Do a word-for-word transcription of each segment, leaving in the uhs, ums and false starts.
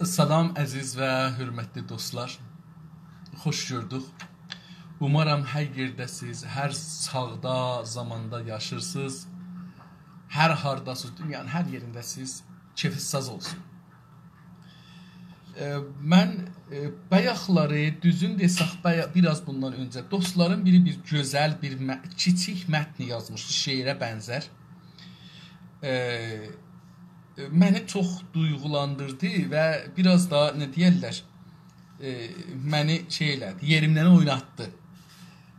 سلام، عزیز و حؤرمتلی دوستلار. خوش گؤردوک. اومارام هر یئرده‌سیز، هر چاغدا، زاماندا یاشیرسینیز. هر هارداسینیز، دونیانین هر یئرینده‌سیز، کئفینیز ساز اولسون. ائ، من، ائ، بایاقلاری، دوزون دئسک، بایا-، بیر آز بوندان اؤنجه دوستلارین بیری بیر گؤزل، بیر مه-، کیچیک متنی یازمیشدی، شعره بنزر. ائ، منی چوخ دویغولاندیردی و بیر آز دا، نه دئیرلر، ائ، منی شئی ائله‌دی، یئریمدن اویناتدی.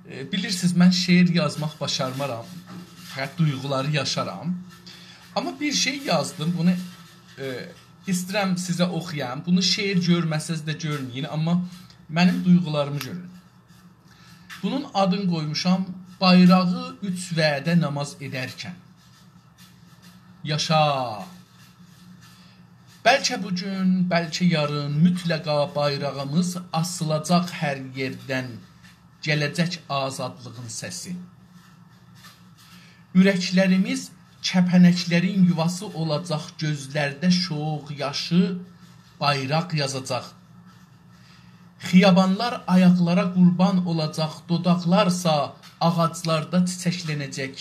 ائ، بیلیرسینیز، من شعر یازماق باشارمارام، فقط دویغولاری یاشارام. آمما بیر شئی یازدیم، بونو، ائ، ایسته‌ییرم سیزه اوخویام. بونو شعر گؤرمه‌سز ده گؤرمه‌یین، آمما منیم دویغولاریمی گؤرون. بونون آدین قویموشام، بایراغی اوچ وعده نماز ائدرکن. یاشا! بلکه بو گون، بلکه یارین مطلقا بایراغیمیز آسیلاجاق هر یئردن، گله‌جک آزادلیغین سسی. اورکلریمیز کپنکلرین یوواسی اولاجاق، گؤزلرده شوق یاشی بایراق یازاجاق. خیابانلار آیاقلارا قوربان اولاجاق، دوداقلارسا آغاجلاردا چیچکلنه‌جک.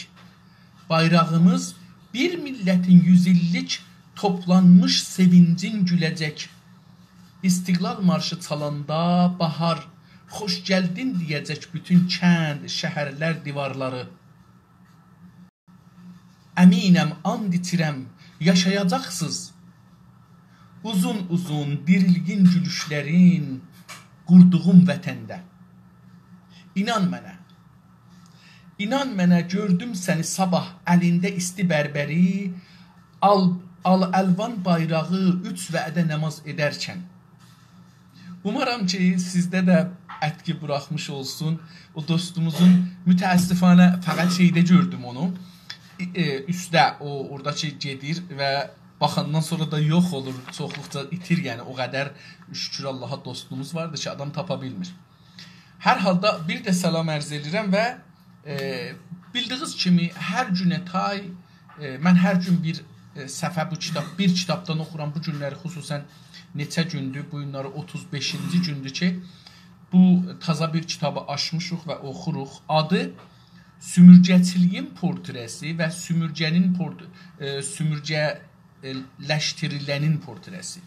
بایراغیمیز بیر میللتین یوز ایللیک توپلانمیش سئوینجین گوله‌جک. استقلال مارشی چالاندا باهار خوش گلدین دئیه‌جک بوتون کند، شهرلر دیوارلاری. امینم، آند ایچیرم، یاشایاجاقسینیز اوزون-اوزون دیریلگین گولوشلرین قوردوغوم وطنده. اینان منه. اینان منه، گؤردوم سنی صاباح الینده ایستی بربری، آل، آل الوان بایراغی اوچ وعده نماز ائدرکن. اومارام کی، سیزده ده ائتکی بوراخمیش اولسون. او دوستوموزون، متأسفانه فقط شئیده گؤردوم اونو. ائ، ائ، اوسته، او، اورادا کی گئدیر و باخاندان سونرا دا یوخ اولور، چوخلوقجا ایتیر، یعنی او قدر شوکور آللاها دوستوموز واردی کی، آدام تاپا بیلمیر. هر حالدا بیر ده سلام عرض ائدیرم و، ائ، بیلدیگینیز کیمی هر گونه تای، ائ، من هر گون بیر، ائ، صفحه بو کیتاب، بیر کیتابدان اوخورام. بو گونلری خصوصاً نئچه گوندور، بو گونلری اوتوز بئشینجی گوندور کی، بو تازا بیر کیتابی آچمیشیق و اوخوروق. آدی سومورگه‌چیلیگین پورتره‌سی و سومورگه‌نین پورت-، ائ، سومورگه ائ، لشتیریلنین پورتره‌سی.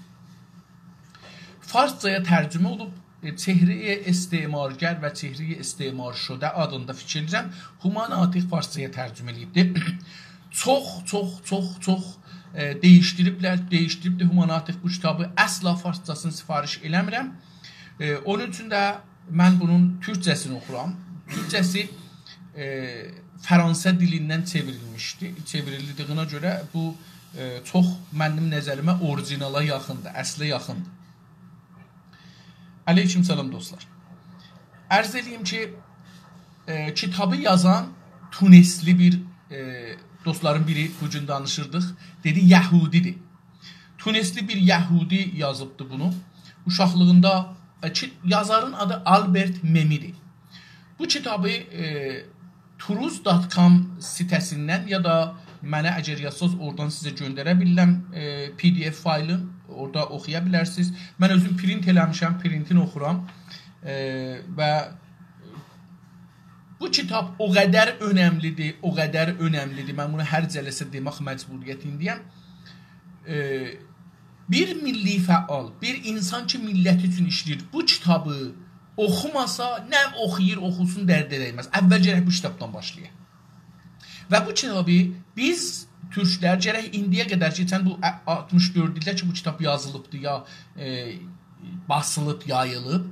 فارسجایا ترجمه اولوب، ائ، «چهرهٔ استعمارگر و چهرهٔ استعمارشده» آدیندا، فیکیر ائدیرم، هومان عاتیق فارسجایا ترجمه ائله‌ییبدی. چوخ، چوخ، چوخ، چوخ، ائ، دییشدیریبلر، دییشدیریبدی هومان عاتیق بو کیتابی. اصلا فارسجاسینی سفارش ائله‌میرم. ائ، اونون اوچون ده من بونون تورکجه‌سینی اوخورام. تورکجه‌سی، ائ، فرانسه دیلیندن چئوریلمیشدی. چئوریلدیگینه گؤره بو، ائ، چوخ منیم نظریمه اوریجینالا یاخیندیر، اصله یاخیندیر. علیکم سلام دوستلار. عرض ائله‌ییم کی، ائ، کیتابی یازان تونسلی بیر، ائ، دوستلارین بیری بو گون دانیشیردیق. دئدی، یهودی‌دیر. تونسلی بیر یهودی یازیبدی بونو. اوشاقلیغیندا، ائ، کی، یازارین آدی آلبرت مئمی‌دیر. بو کیتابی، ائ، تروز دات کام سیته‌سیندن یا دا منه اگر یازساز، اورادان سیزه گؤندره بیلیرم، ائ، پی دی اف فایلین، اورادا اوخویا بیلرسینیز. من اؤزوم پرینت ائله‌میشم، پرینتینی اوخورام. ائ، و بو کیتاب او قدر اؤنملی‌دیر، او قدر اؤنملی‌دیر. من بونو هر جلسه دئمک مجبوریتینده‌یم. ائ، بیر میللی فعال، بیر اینسان کی، میللتی اوچون ایشله‌ییر، بو کیتابی اوخوماسا، نه اوخویور، اوخوسون، درده دیمز. اول گرک بو کیتابدان باشلایاق. و بو کیتابی بیز تورکلر گرک ایندییه قدر، کئچن بو ا-، آلتمیش دؤرد ایلده کی، بو کیتاب یازیلیبدی، یا، ائ، باسیلیب، یاییلیب،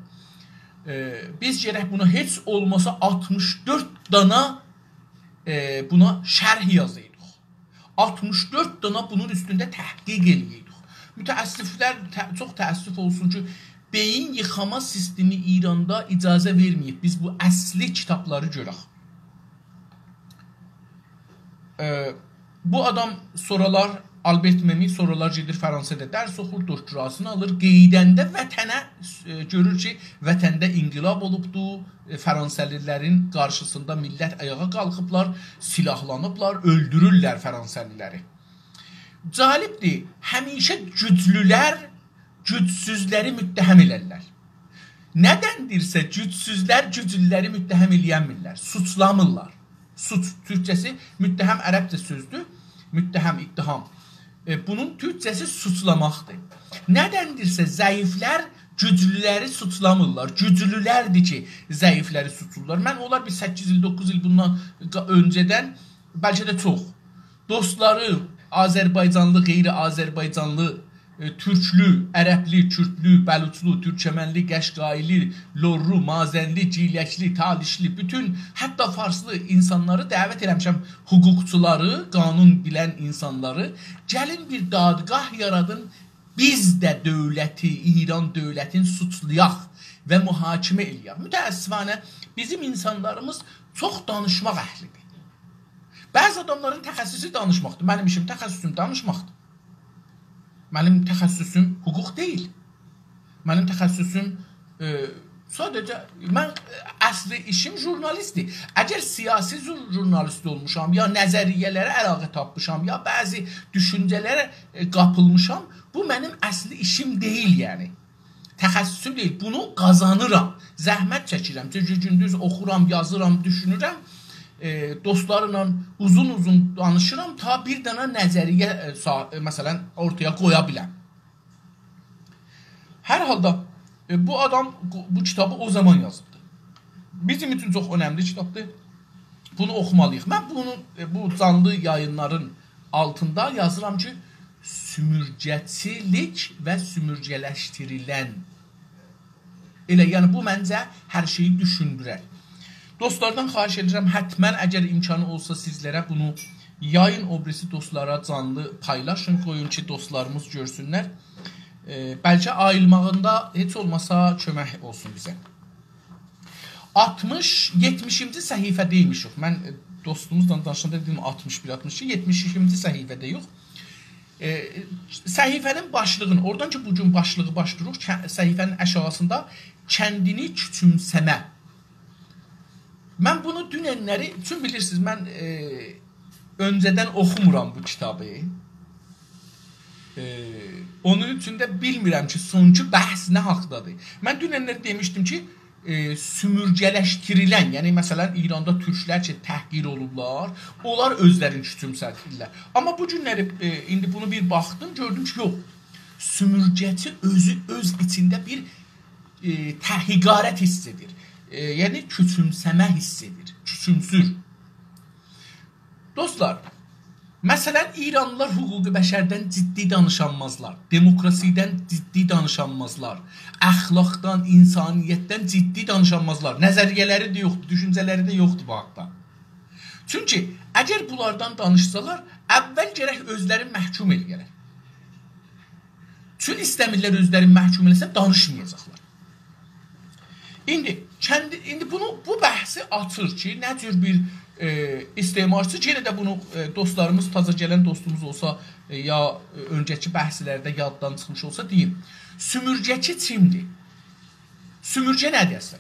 ائ، بیز گرک بونا هئچ اولماسا آلتمیش دؤرد دانا، ائ، بونا شرح یازایدیق. آلتمیش دؤرد دانا بونون اوستونده تحقیق ائله‌یه‌یدیک. متأسفلر، تأ-، چوخ تأسف اولسون کی، بئیین ییخاما سیستمی ایراندا اجازه وئرمه‌ییب بیز بو اصلی کیتابلاری گؤرک. ائ، بو آدام سونرالار، آلبرت مئمی سونرالار گئدیر فرانسادا درس اوخور، دکتراسینی آلیر، قئییدنده وطنه، ائ، گؤرور کی، وطنده انقلاب اولوبدو، ائ، فرانسه‌لی‌لرین قارشیسیندا میللت آیاغا قالخیبلار، سیلاحلانیبلار، اؤلدورورلر فرانسه‌لی‌لری. جالبدیر، همیشه گوجلولر، گوجسوزلری متهم ائلرلر. ندندیرسه گوجسوزلر گوجلولری متهم ائلیه‌میرلر، سوچلامیرلار. سوچ، تورکجه‌سی متهم عربجه سؤزدور. متهم، اتهام. ائ، بونون تورکجه‌سی سوچلاماقدیر. ندندیرسه ضعیفلر گوجلولری سوچلامیرلار. گوجلولردیر کی، ضعیفلری سوچلورلار. من اونلار بیر سککیز ایل، دوققوز ایل بوندان قا-، اؤنجه‌دن، بلکه ده چوخ، دوستلاری، آذربایجانلی، غیر آذربایجانلی، ائ، تورکلو، عربلی، کوردلو، بلوچلو، تورکمنلی، قشقایلی، لورلو، مازنلی، گیلکلی، تالیشلی، بوتون، حتی فارسلی اینسانلاری دعوت ائله‌میشم، حقوقچولاری، قانون بیلن اینسانلاری، گلین بیر دادگاه یارادین، بیز ده دؤولتی، ایران دؤولتینی سوچلایاق و محاکمه ائله‌یک. متأسفانه بیزیم اینسانلاریمیز چوخ دانیشماق اهلیدیر. بعضی آداملارین تخصصو دانیشماقدیر. منیم ایشیم، تخصصوم دانیشماقدیر. منیم تخصصوم حقوق دئییل. منیم تخصصوم، ائ، ساده‌جه، من، ائ، اصلی ایشیم ژورنالیستدیر. اگر سیاسی ژور-، ژورنالیست اولموشام، یا نظریه‌لره علاقه تاپمیشام، یا بعضی دوشونجه‌لره، ائ، قاپیلمیشام، بو منیم اصلی ایشیم دئییل، یعنی. تخصصوم دئییل، بونو قازانیرام. زحمت چکیرم. چونکی گوندوز اوخورام، یازیرام، دوشونورم. ائ، دوستلارلا اوزون-اوزون دانیشیرام، تا بیر دنه نظریه، ائ، سا-، ائ، مثلا، اورتایا قویا بیلم. هر حالدا، ائ، بو آدام بو، بو کیتابی او زامان یازیبدی. بیزیم اوچون چوخ اؤنملی کیتابدیر. بونو اوخومالی‌ییق. من بونو، ائ، بو جانلی یایینلارین آلتیندا یازیرام کی، سومورگه‌چیلیک و سومورگه‌لشدیریلن. ائله، یعنی بو منجه هر شئیی دوشوندورر. دوستلاردان خواهش ائدیرم، حتما اگر امکانی اولسا سیزلره بونو یایین، او بیریسی دوستلارا جانلی پایلاشین، قویون کی، دوستلاریمیز گؤرسونلر. ائ، بلکه آییلماغیندا هئچ اولماسا کؤمک اولسون بیزه. آلتمیش، یئتمیشینجی صفحه‌ده‌یمیشیک. من، ائ، دوستوموزلا دانیشاندا دئدیم آلتمیش بیر، آلتمیش ایکی، یئتمیش ایکینجی صفحه‌ده‌ییک. ائ، صفحه‌نین باشلیغینی، اورادان کی، بو گون باشلیغی باشلاییریق، که-، صفحه‌نین آشاغیسیندا کندینی کوچومسه‌مه. من بونو دوننلری، چون بیلیرسینیز، من، ائ، اؤنجه‌دن اوخومورام بو کیتابی. ائ، اونون اوچون ده بیلمیرم کی، سونکی بحث نه حاقدادیر. من دوننلری دئمیشدیم کی، ائ، سومورگه‌لشدیریلن، یعنی، مثلا، ایراندا تورکلر کی، تحقیر اولوبلار، اونلار اؤزلرینی کوچومسه‌دیرلر. آمما بو گونلری، ائ، ایندی بونو بیر باخدیم، گؤردوم کی، یوخ. سومورگه‌چی اؤزو، اؤز ایچینده بیر، ائ، ته-، حقارت حیس ائدیر. ائ، یعنی، کوچومسه‌مه حیس ائدیر، کوچومسور. دوستلار، مثلا، ایرانلیلار حقوق بشردن جدی دانیشانمازلار، دموکراسیدن جدی دانیشانمازلار، اخلاقدان، انسانیتدن جدی دانیشانمازلار. نظریه‌لری ده یوخدور، دوشونجه‌لری ده یوخدور بو حاقدا. چونکی اگر بونلاردان دانیشسالار، اول گرک اؤزلرینی محکوم ائله‌یه‌لر. چون ایسته‌میرلر اؤزلرینی محکوم ائله‌سه، دانیشمایاجاقلار. ایندی کندی، ایندی بونو، بو بحثی آچیر کی، نه جور بیر، ائ، استعمارچی، یئنه ده بونو، ائ، دوستلاریمیز، تازا گلن دوستوموز اولسا، ائ، یا، ائ، اؤنجه‌کی بحثلرده یاددان چیخمیش اولسا، دئییم. سومورگه‌چی کیمدیر؟ سومورگه نه‌دیر اصلا؟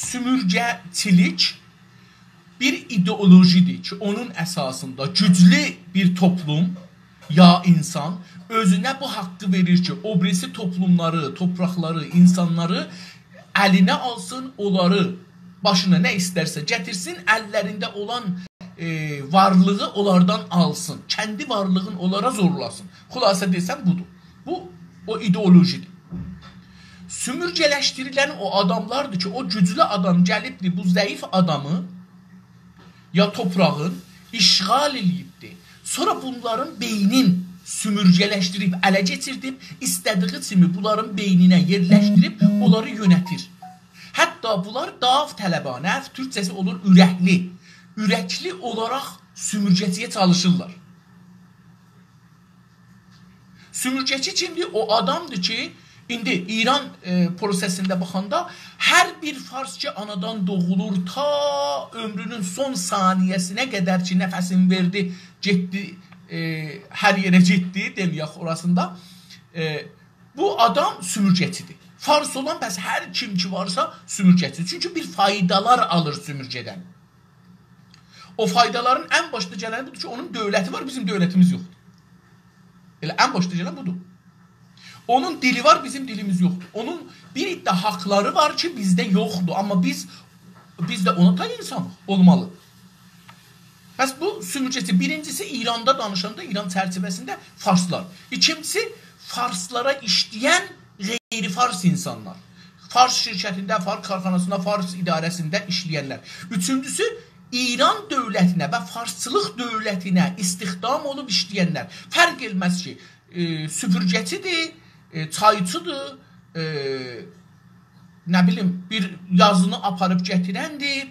سومورگه‌چیلیک بیر ایدئولوژی‌دیر کی، اونون اساسیندا گوجلو بیر توپلوم یا اینسان اؤزونه بو حاققی وئریر کی، او بیریسی توپلوملاری، توپراقلاری، اینسانلاری الینه آلسین، اونلاری باشینا نه ایسترسه گتیرسین، اللرینده اولان، ائ، وارلیغی اونلاردان آلسین، کندی وارلیغینی اونلارا زورلاسین. خلاصه دئسم بودور. بو، او ایدئولوژی‌دیر. سومورگه‌لشدیریلن او آداملاردیر کی، او گوجلو آدام گلیبدیر، بو ضعیف آدامی یا توپراغین اشغال ائله‌ییبدیر. سونرا بونلارین بئینین سومورگه‌لشدیریب، اله کئچیردیب، ایسته‌دیگی کیمی بونلارین بئینینه یئرلشدیریب، اونلاری یؤنتیر. حتی بونلار داوطلبانه، تورکجه‌سی اولور اورکلی، اورکلی اولاراق سومورگه‌چی‌یه چالیشیرلار. سومورگه‌چی کیمدیر؟ او آدامدیر کی، ایندی ایران، ائ، پروسه‌سینده باخاندا هر بیر فارس کی، آنادان دوغولور، تا عؤمرونون سون ثانیه‌سینه قدر کی، نفسینی وئردی، گئتدی، ائ، هر یئره گئتدی، دئمه‌یک اوراسیندا. ائ، بو آدام سومورگه‌چی‌دیر. فارس اولان، پس هر کیم کی وارسا، سومورگه‌چی. چونکی بیر فایدالار آلیر سومورگه‌دن. او فایدالارین ان باشدا گلنی بودور کی، اونون دؤولتی وار، بیزیم دؤولتیمیز یوخدور. ائله ان باشدا گلن بودور. اونون دیلی وار، بیزیم دیلیمیز یوخدور. اونون بیر عده حاقلاری وار کی، بیزده یوخدور. آمما بیز، بیز ده اونا تای اینسانیق، اولمالی. پس بو سومورگه‌چی، بیرینجیسی ایراندا دانیشاندا، ایران چرچیوه‌سینده فارسلار. ایکینجیسی، فارسلارا ایشله‌ین غیر فارس اینسانلار. فارس شرکتینده، فارس کارخاناسیندا، فارس اداره‌سینده ایشله‌ینلر. اوچونجوسو، ایران دؤولتینه و فارسچیلیق دؤولتینه استخدام اولوب ایشله‌ینلر. فرق ائله‌مز کی، ائ، سوپورگه‌چی‌دیر، ائ، چایچی‌دیر، ائ، نه بیلیم، بیر یازینی آپاریب گتیرندیر،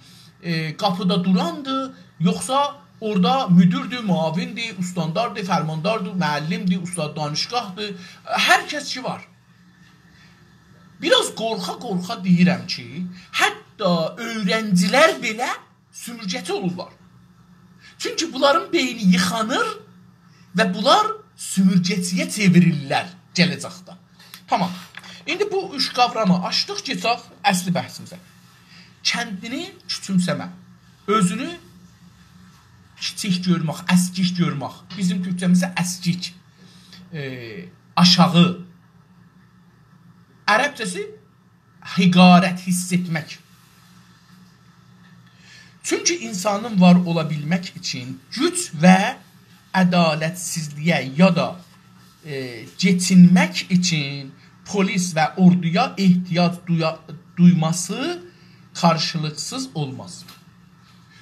ائ، قاپیدا دوراندیر، یوخسا اورادا مدیردیر، معاوندیر، استانداردیر، فرمانداردیر، معلم‌دیر، استاد دانشگاه‌دیر، هر کس کی وار. بیر آز قورخا-قورخا دئییرم کی، حتی اؤیرنجی‌لر بئله سومورگه‌چی اولورلار. چونکی بونلارین بئینی ییخانیر و بونلار سومورگه‌چی‌یه چئوریلیرلر گله‌جکده. تامام. ایندی بو اوچ قاورامی آچدیق، کئچک اصلی بحثیمیزه. کندینی کوچومسه‌مه، اؤزونو کیچیک گؤرمک، اسکیک گؤرمک. بیزیم تورکجه‌میزده اسکیک، ائ، آشاغی. عربجه‌سی حقارت حیس ائتمک. چونکی اینسانین وار اولا بیلمک اوچون گوج و عدالتسیزلییه یا دا، ائ، کئچینمک اوچون پلیس و اوردویا احتیاج دویا-، دویماسی قارشیلیقسیز اولماز.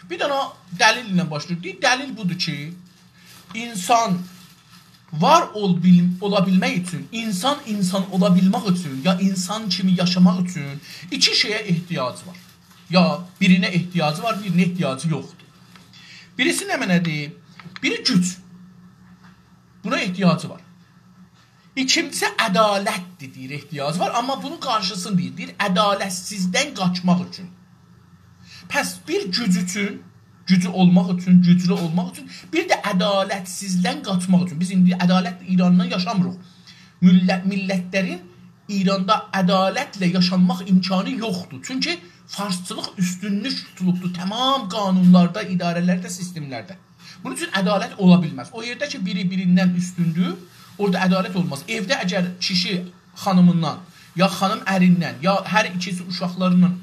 بیر دنه دلیل ایله باشلاییر. دئییر، دلیل بودور کی، اینسان وار اول بیل-، اولا بیلمک اوچون، اینسان اینسان اولا بیلمک اوچون، یا اینسان کیمی یاشاماق اوچون ایکی شئیه احتیاجی وار. یا بیرینه احتیاجی وار، بیرینه احتیاجی یوخدور. بیریسی نمنه‌دیر؟ بیری گوج. بونا احتیاجی وار. ایکینجیسی عدالت‌دیر، دئییر، احتیاجی وار، آمما بونون قارشیسینی دئییر، دئییر، عدالتسیزلیکدن قاچماق اوچون. پس بیر گوج اوچون، گوجو اولماق اوچون، گوجلو اولماق اوچون، بیر ده عدالتسیزلیکدن قاچماق اوچون. بیز ایندی عدالت ایراندان یاشامیریق. میللت، میللت‌لرین ایراندا عدالتله یاشانماق امکانی یوخدور. چونکی فارسچیلیق اوستونلوک توتولوبدور تمام قانونلاردا، اداره‌لرده، سیستم‌لرده. بونون اوچون عدالت اولا بیلمز. او یئرده کی، بیری بیریندن اوستوندور، اورادا عدالت اولماز. ائوده اگر کیشی خانیمیندان، یا خانیم اریندن، یا هر ایکیسی اوشاقلاریندان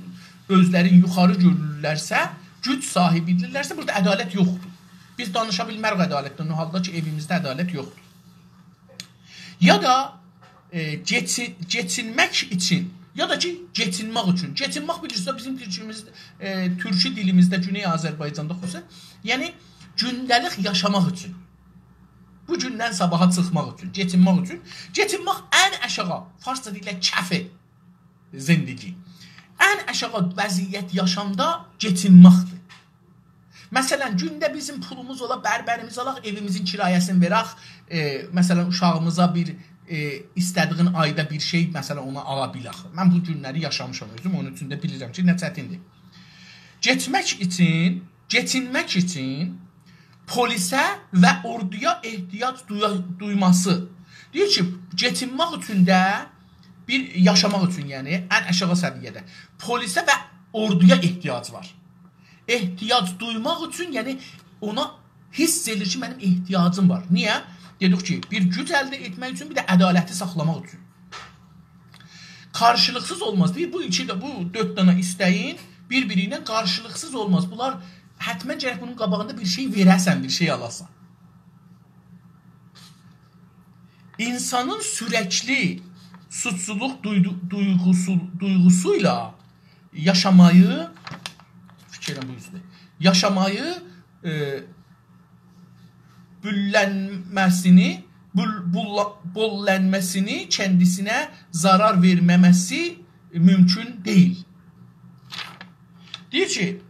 اؤزلرینی یوخاری گؤرورلرسه، گوج صاحیبی‌دیرلرسه، بورادا عدالت یوخدور. بیز دانیشا بیلمریک عدالتدن، او حالدا کی، ائویمیزده عدالت یوخدور. یا دا، ائ، کئچی-، کئچینمک اوچون، یا دا کی، کئچینمک اوچون. کئچینمک، بیلیرسینیز، بیزیم تورکوموز، ائ، تورکی دیلیمیزده، گونئی آذربایجاندا خصوصاً، یعنی گونده‌لیک یاشاماق اوچون. بو گوندن صاباحا چیخماق اوچون، کئچینمک اوچون. کئچینمک ان آشاغی، فارسجا دئییرلر کف زندگی. ان آشاغی وضعیت یاشامدا کئچینمک‌دیر. مثلاً، گونده بیزیم پولوموز اولا، بربریمیزی آلاق، ائویمیزین کرایه‌سینی وئرک، ائ، مثلاً، اوشاغیمیزا بیر، ائ، ایسته‌دیگین آیدا بیر شئی، مثلاً، اونا آلا بیلک. من بو گونلری یاشامیشام اؤزوم، اونون اوچون ده بیلیرم کی، نه چتیندیر. کئچمک اوچون، کئچینمک اوچون پلیسه و اوردویا احتیاج دویا-، دویماسی. دئییر کی، کئچینمک اوچون ده بیر یاشاماق اوچون، یعنی ان آشاغی سویه‌ده پلیسه و اوردویا احتیاج وار. احتیاج دویماق اوچون، یعنی اونا حیس ائدیر کی، منیم احتیاجیم وار. نییه؟ دئدیک کی، بیر گوج الده ائتمک اوچون، بیر ده عدالتی ساخلاماق اوچون. قارشیلیقسیز اولماز. دئییر، بو ایکی ده، بو دؤرد دنه ایسته‌یین بیر-بیری ایله قارشیلیقسیز اولماز. بونلار حتماً گرک بونون قاباغیندا بیر شئی وئره‌سن، بیر شئی آلاسان. اینسانین سورکلی سوچلولوق دویدو-، دویغوسو-، دویغوسو ایله یاشامایی، فیکیر ائدیرم بو اوزدور، یاشامایی، ائ، بوللنمه‌سینی، بول-، بوللا-، بوللنمه‌سینی، کندیسینه ضرر وئرمه‌مه‌سی مومکون دئییل. دئییر کی،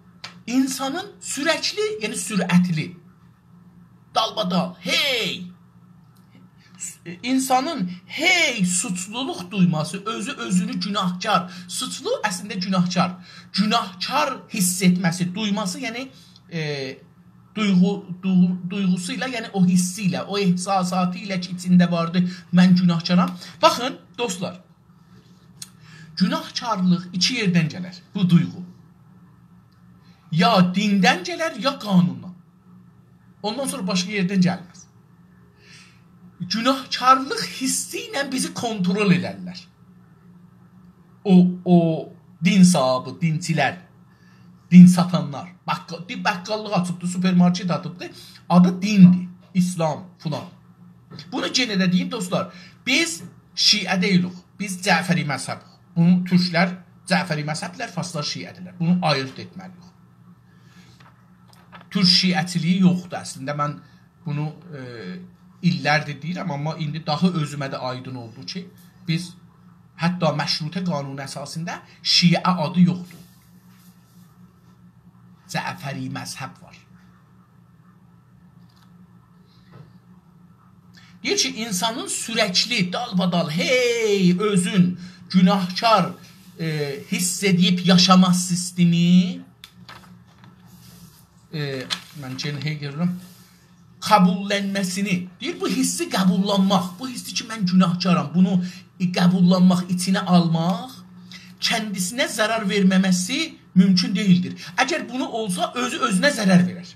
اینسانین سورکلی، یعنی سرعتلی، دالبادال، هئی، اینسانین هئی سوچلولوق دویماسی، اؤزو اؤزونو گوناهکار، سوچلو اصلینده گوناهکار، گوناهکار حیس ائتمه‌سی، دویماسی، یعنی، ائ، دویغو-، دویغو-، دویغوسو ایله، یعنی او حیسی ایله، او احساساتی ایله کی، ایچینده واردی، «من گوناهکارام.» باخین، دوستلار، گوناهکارلیق ایکی یئردن گلر، بو دویغو. یا دیندن گلر، یا قانوندان. اوندان سونرا باشقا یئردن گلمز. گوناهکارلیق حیسی ایله بیزی کنترل ائدرلر. او، او دین صاحیبی، دینچیلر، دین ساتانلار. بقال، بیر بقاللیق آچیبدی، سوپرمارکت آچیبدی. آدی دیندیر، ایسلام، فلان. بونو یئنه ده دئییم، دوستلار، بیز شیعه دئییلیک، بیز جعفری مذهبیک. بونو تورکلر جعفری مذهبدیرلر، فارسلار شیعه‌دیرلر. بونو آییرد ائتمه‌لی‌ییک. تورک شیعه‌چیلیگی یوخدور اصلینده. من بونو، ائ، ایللردیر دئییرم، آمما ایندی داها اؤزومه ده آیدین اولدو کی، بیز حتی مشروطه قانونو اساسیندا شیعه آدی یوخدور. جعفری مذهب وار. دئییر کی، اینسانین سورکلی دالبادال، هئی، اؤزون گوناهکار، ائ، حیس ائدیب یاشاما سیستمی، ائ، من یئنه هئی گلیرم، قبوللنمه‌سینی. دئییر، بو حیسی قبوللانماق، بو حیسی کی، من گوناهکارام، بونو، ائ، قبوللانماق، ایچینه آلماق کندیسینه ضرر وئرمه‌مه‌سی مومکون دئییلدیر. اگر بونو اولسا، اؤزو اؤزونه ضرر وئرر.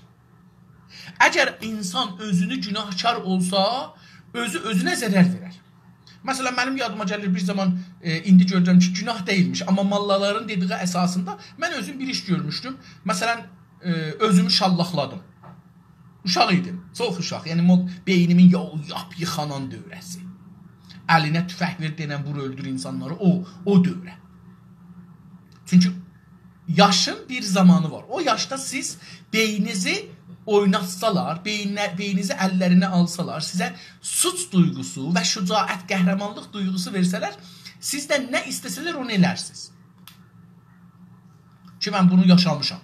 اگر اینسان اؤزونو گوناهکار اولسا، اؤزو اؤزونه ضرر وئرر. مثلا، منیم یادیما گلیر بیر زامان، ائ، ایندی گؤرورم کی، گوناه دئییلمیش، آمما ماللالارین دئدیگی اساسیندا من اؤزوم بیر ایش گؤرموشدوم. مثلا، ائ، اؤزومو شاللاقلادیم. اوشاق ایدیم، چوخ اوشاق. یعنی، مو-، بئینیمین یو-، یاپ ییخانان دؤوره‌سی. الینه توفک وئر، دئنن وور، اؤلدور اینسانلاری، او، او دؤوره. چونکی یاشین بیر زامانی وار. او یاشدا سیز بئینینیزی اویناتسالار، بئیینله-، بئینینیزی اللرینه آلسالار، سیزه سوچ دویغوسو و شجاعت، قهرمانلیق دویغوسو وئرسه‌لر، سیزدن نه ایسته‌سه‌لر، اونو ائلرسینیز. کی، من بونو یاشامیشام.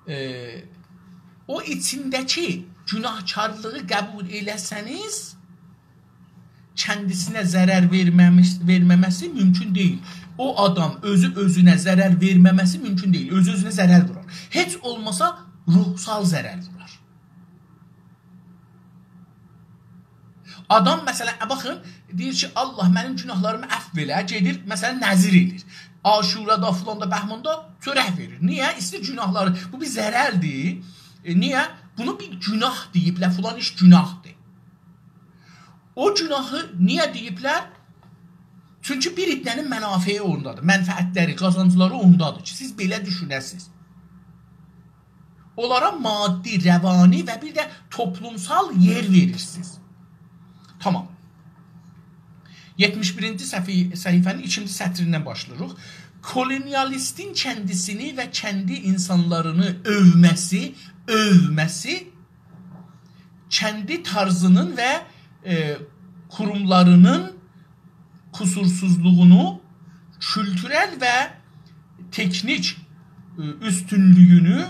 ائ، او ایچینده‌کی گوناهکارلیغی قبول ائله‌سه‌نیز، کندیسینه ضرر وئرمه‌میش-، وئرمه‌مه‌سی مومکون دئییل. او آدام اؤزو اؤزونه ضرر وئرمه‌مه‌سی مومکون دئییل. اؤزو اؤزونه ضرر وورار. هئچ اولماسا روحسال ضرر وورار. آدام، مثلا، ا، باخین، دئییر کی، «الله، منیم گوناهلاریمی عفو ائله»، گئدیر، مثلا، نذر ائله‌ییر. عاشورادا، فلاندا، بهماندا چؤرک وئریر. نییه؟ ایسته‌ییر گوناهلاری، بو بیر ضرردیر. ائ، نییه؟ بونو بیر گوناه دئییبلر، فلان ایش گوناهدیر. او گوناهی نییه دئییبلر؟ چونکی بیر عده‌نین منافعی اوندادیر، منفعتلری، قازانجلاری اوندادیر کی، سیز بئله دوشونه‌سینیز. اونلارا مادی، روانی و بیر ده توپلومسال یئر وئریرسینیز. تامام. یئتمیش بیرینجی صفحه-، صفحه‌نین ایکینجی سطریندن باشلاییریق. کولونیالیستین کندیسینی و کندی اینسانلارینی اؤومه‌سی، اؤومه‌سی کندی طرزینین و، ائ، قوروملارینین قصورسوزلوغونو، کولتورل و تکنیک، ائ، اوستونلویونو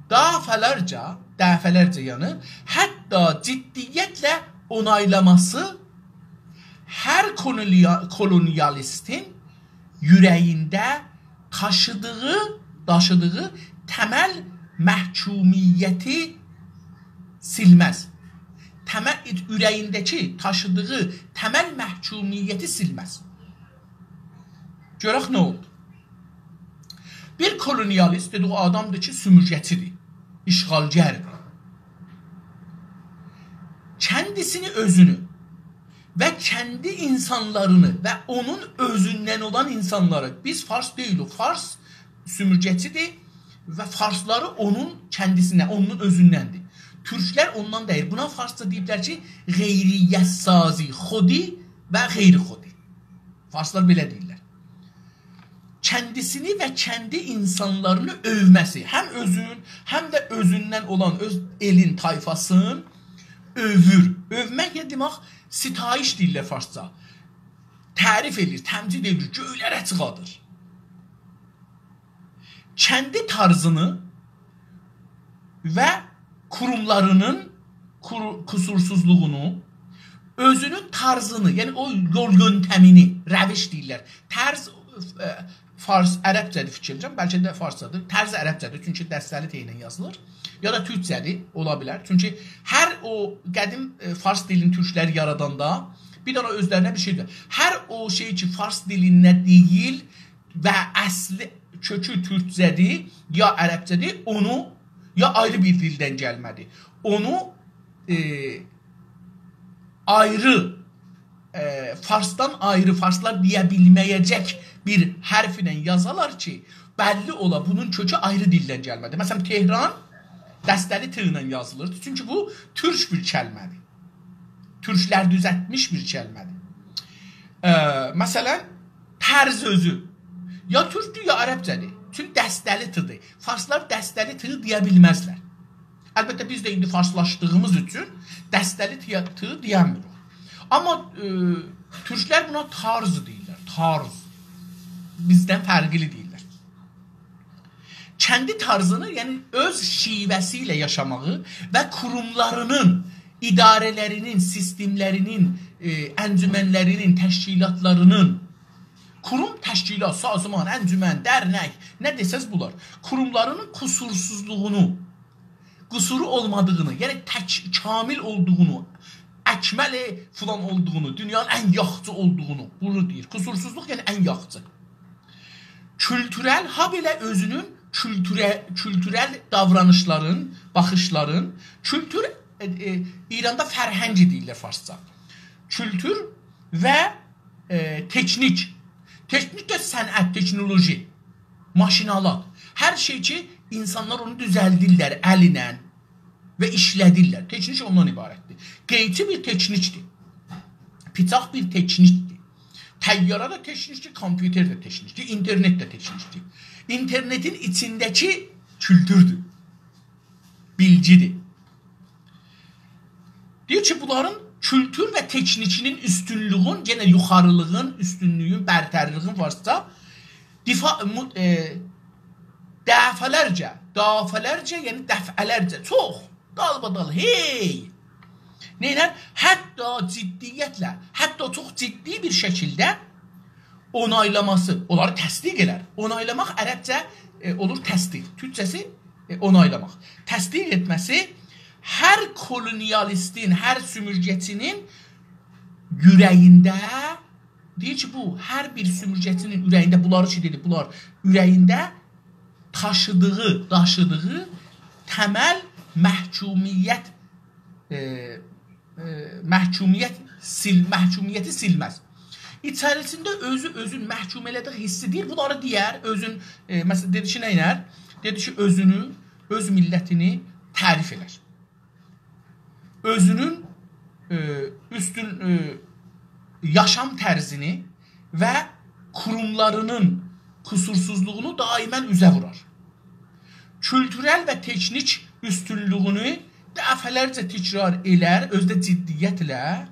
دفعه‌لرجه، دفعه‌لرجه، یعنی، حتی جدیتله اونایلاماسی هر کولونیا-، کولونیالیستین اوره‌یینده داشیدیغی، داشیدیغی تمل محکومیتی سیلمز. تمل، اوره‌یینده‌کی داشیدیغی تمل محکومیتی سیلمز. گؤرک نه اولدو. بیر کولونیالیست، دئدیک، او آدامدیر کی، سومورگه‌چیدیر، اشغالگردیر. کندیسینی، اؤزونو و کندی اینسانلارینی و اونون اؤزوندن اولان اینسانلاری، بیز فارس دئییلیک، فارس سومورگه‌چیدیر و فارسلاری اونون کندیسینه، اونون اؤزوندندیر. تورکلر اوندان دئییل. بونا فارسجا دئییبلر کی، غیریت‌سازی، خودی و غیر خودی. فارسلار بئله دئییرلر. کندیسینی و کندی اینسانلارینی اؤومه‌سی، هم اؤزون، هم ده اؤزوندن اولان اؤز ائلین، طایفاسین اؤوور. اؤومک نه دئمک؟ ستایش دئییرلر فارسجا. تعریف ائله‌ییر، تمجید ائله‌ییر، گؤیلره چیخادیر. کندی طرزینی و قوروملارینین قورو-، قصورسوزلوغونو، اؤزونون طرزینی، یعنی او یول یؤنتمینی، روش دئییرلر. طرز، ائ، فارس، عربجه‌دیر فیکیر ائلیرم، بلکه ده فارسجادیر. طرز عربجه‌دیر، چونکی دسته‌لی ت ایله یازیلیر. یا دا تورکجه‌دیر، اولا بیلر. چونکی هر او قدیم، ائ، فارس دیلینی تورکلر یاراداندا بیر دنه اؤزلرینه بیر شئی دئییر. هر او شئی کی، فارس دیلینده دئییل و اصلی کؤکو تورکجه‌دیر، یا عربجه‌دیر، اونو، یا آیری بیر دیلدن گلمه‌دیر. اونو، ائ، آیری، ائ، فارسدان آیری، فارسلار دئیه بیلمه‌یه‌جک بیر حرفله یازالار کی، بللی اولا بونون کؤکو آیری دیلدن گلمه‌دی. مثلا، تهران دسته‌لی ت ایله یازیلیردی. چونکی بو تورک بیر کلمه‌دیر. تورکلر دوزلتمیش بیر کلمه‌دیر. ائ، مثلا، ترز اؤزو یا تورکدور، یا عربجه‌دیر. چونکی دسته‌لی ت ایدی. فارسلار دسته‌لی ت دئیه بیلمزلر. البته، بیز ده ایندی فارسلاشدیغیمیز اوچون دسته‌لی ت، ت دئیه‌میریک. آمما، ائ، تورکلر بونا تارز دئییرلر. تارز. بیزدن فرقلی دئییرلر. کندی طرزینی، یعنی اؤز شیوه‌سی ایله یاشاماغی و قوروملارینین، اداره‌لرینین، سیستملرینین، ائ، انجمنلرینین، تشکیلاتلارینین، قوروم، تشکیلات، سازمان، انجمن، درنک، نه دئسز بونلار، قوروملارینین قصورسوزلوغونو، قصورو اولمادیغینی، یعنی تک، کامل اولدوغونو، اکمل فلان اولدوغونو، دونیانین ان یاخشی اولدوغونو، بونو دئییر. قصورسوزلوق، یعنی ان یاخشی. کولتورل، هابئله اؤزونون کولتوره، کولتورل داورانیشلارین، باخیشلارین، کولتور، ائ، ائ، ایراندا فرهنگ دئییرلر فارسجا. کولتور و، ائ، تکنیک. تکنیک ده صنعت، تکنولوژی، ماشین‌آلات. هر شئی کی، اینسانلار اونو دوزلدیرلر الینن و ایشله‌دیرلر. تکنیک اوندان عبارتدیر. قئیچی بیر تکنیکدیر. پیچاق بیر تکنیکدیر. طیاره ده تکنیکدیر، کامپیوتر ده تکنیکدیر، اینترنت ده تکنیکدیر. اینترنتین ایچینده‌کی کولتوردور. بیلگیدیر. دئییر کی، بونلارین کولتور و تکنیکینین اوستونلویون، یئنه یوخاریلیغین، اوستونلویون، برتریلیگین وارسا، دفاع، مو-، ائ، دفعه‌لرجه، دفعه‌لرجه، یعنی دفعه‌لرجه، چوخ، دالبادال، هئی! نئینر؟ حتی جدیتله، حتی چوخ جدی بیر شکیلده اونایلاماسی، اونلاری تصدیق ائدر. اونایلاماق عربجه، ائ، اولور تصدیق، تورکجه‌سی، ائ، اونایلاماق. تصدیق ائتمه‌سی هر کولونیالیستین، هر سومورگه‌چی‌نین اوره‌یینده، دئییر کی، بو هر بیر سومورگه‌چی‌نین اوره‌یینده، بونلاری کی دئدی، بونلار اوره‌یینده داشیدیغی، داشیدیغی تمل محکومیت، ائ، ائ، محکومیت سیل-، محکومیتی سیلمز. ایچریسینده اؤزو اؤزون محکوم ائله‌دیگی حیسی دئییر، بونلاری دئیر، اؤزون، ائ، مثلا، دئدی کی، نئینر؟ دئدی کی، اؤزونو، اؤز میللتینی تعریف ائدر. اؤزونون، ائ، اوستون، ائ، یاشام طرزینی و قوروملارینین قصورسوزلوغونو دائما اوزه وورار. کولتورل و تکنیک اوستونلویونو دفعه‌لرجه تکرار ائلر، اؤزو ده جدیتله.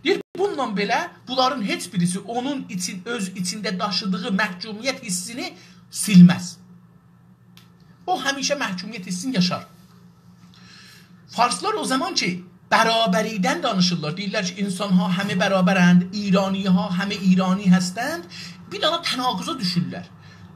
دئییر، بونونلا بئله، بونلارین هئچ بیریسی اونون ایچین، اؤز ایچینده داشیدیغی محکومیت حیسینی سیلمز. او همیشه محکومیت حیسینی یاشار. فارسلار او زامان کی، برابری‌دن دانیشیرلار، دئییرلر کی، اینسان‌ها همه برابرند، ایرانی‌ها همه ایرانی هستند، بیر دانا تناقضا دوشورلر.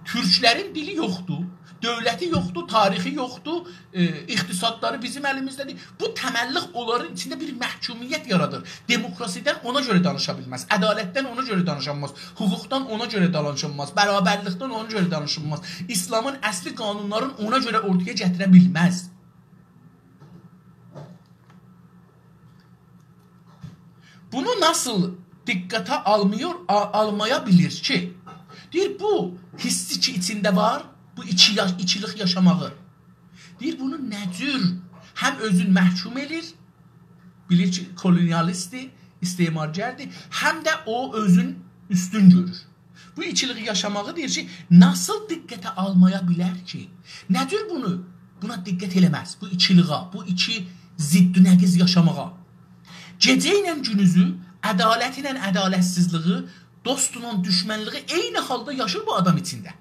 تورکلرین دیلی یوخدور، دؤولتی یوخدور، تاریخی یوخدور، ائ، اقتصادلاری بیزیم الیمیزده‌دیر. بو تمللیق اونلارین ایچینده بیر محکومیت یارادیر. دموکراسی‌دن اونا گؤره دانیشا بیلمز، عدالتدن اونا گؤره دانیشانماز، حقوقدان اونا گؤره دانیشانماز، برابرلیکدن اونا گؤره دانیشانماز، ایسلامین اصلی قانونلارین اونا گؤره اورتایا گتیره بیلمز. بونو ناسیل دقته آلماییر، آ-، آلمایا بیلیر کی، دئییر، بو حیسی کی ایچینده وار، بو ایکی یا-، ایکیلیک یاشاماغی. دئییر، بونو نه جور هم اؤزون محکوم ائلیر، بیلیر کی، کولونیالیستدیر، استعمارگردیر، هم ده او اؤزون اوستون گؤرور. بو ایکیلیگی یاشاماغی دئییر کی، ناسیل دقته آلمایا بیلر کی، نه جور بونو، بونا دقت ائله‌مز، بو ایکیلیگه، بو ایکی ضد و نقیض یاشاماغا. گئجه ایله گونوزو، عدالت ایله عدالتسیزلیگی، دوستلا دوشمنلیگی عینی حالدا یاشیر بو آدام ایچینده.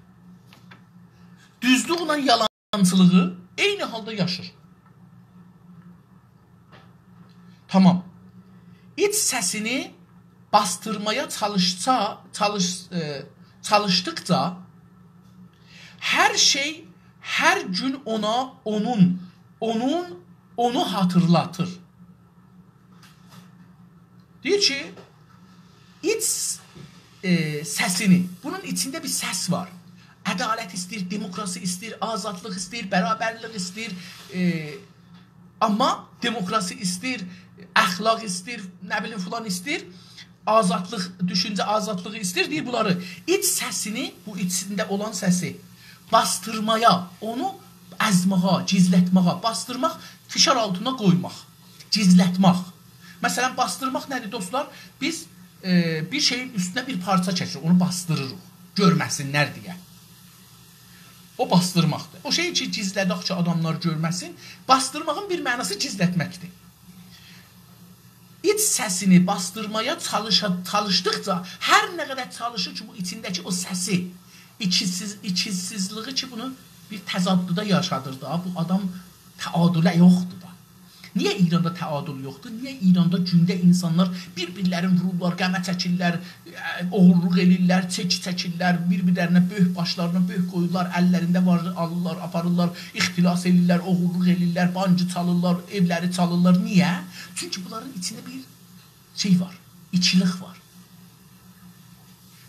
دوزلوکله یالانچیلیغی عینی حالدا یاشیر. تامام. ایچ سسینی باسدیرمایا چالیشسا، چالیش-، ائ، چالیشدیقجا هر شئی هر گون اونا، اونون، اونون، اونو خاطیرلاتیر. دئییر کی، ایچ، ائ، سسینی، بونون ایچینده بیر سس وار. عدالت ایسته‌ییر، دموکراسی ایسته‌ییر، آزادلیق ایسته‌ییر، برابرلیک ایسته‌ییر، ائ، آمما دموکراسی ایسته‌ییر، اخلاق ایسته‌ییر، نه بیلیم، فلان ایسته‌ییر، آزادلیق، دوشونجه آزادلیغی ایسته‌ییر، دئییر بونلاری. ایچ سسینی، بو ایچینده اولان سسی باسدیرمایا، اونو ازماغا، گیزلتماغا، باسدیرماق، فشار آلتینا قویماق، گیزلتمک. مثلا، باسدیرماق نه‌دیر، دوستلار؟ بیز، ائ، بیر شئیین اوستونه بیر پارچا چکیریک، اونو باسدیریریق، گؤرمه‌سینلر دئیه. او باسدیرماقدیر. او شئیی کی، گیزله‌دک کی، آداملار گؤرمه‌سین، باسدیرماغین بیر معناسی گیزلتمکدیر. ایچ سسینی باسدیرمایا چالیشا-، چالیشدیقجا، هر نه قدر چالیشیر کی، بو ایچینده‌کی او سسی، ایچیسیز-، ایچیسیزلیگی کی، بونو بیر تضاددا یاشادیر دا، بو آدام تعادله یوخدور دا. نییه ایراندا تعادل یوخدور؟ نییه ایراندا گونده اینسانلار بیر-بیرلرینی وورورلار، قمه چکیرلر، ائ، اوغورلوق ائله‌ییرلر، چکی چکیرلر، بیر-بیرلرینه بؤرک، باشلارینا بؤرک قویورلار، اللرینده وار، آلیرلار، آپاریرلار، اختلاس ائله‌ییرلر، اوغورلوق ائله‌ییرلر، بانکی چالیرلار، ائولری چالیرلار. نییه؟ چونکی بونلارین ایچینده بیر شئی وار، ایکیلیک وار.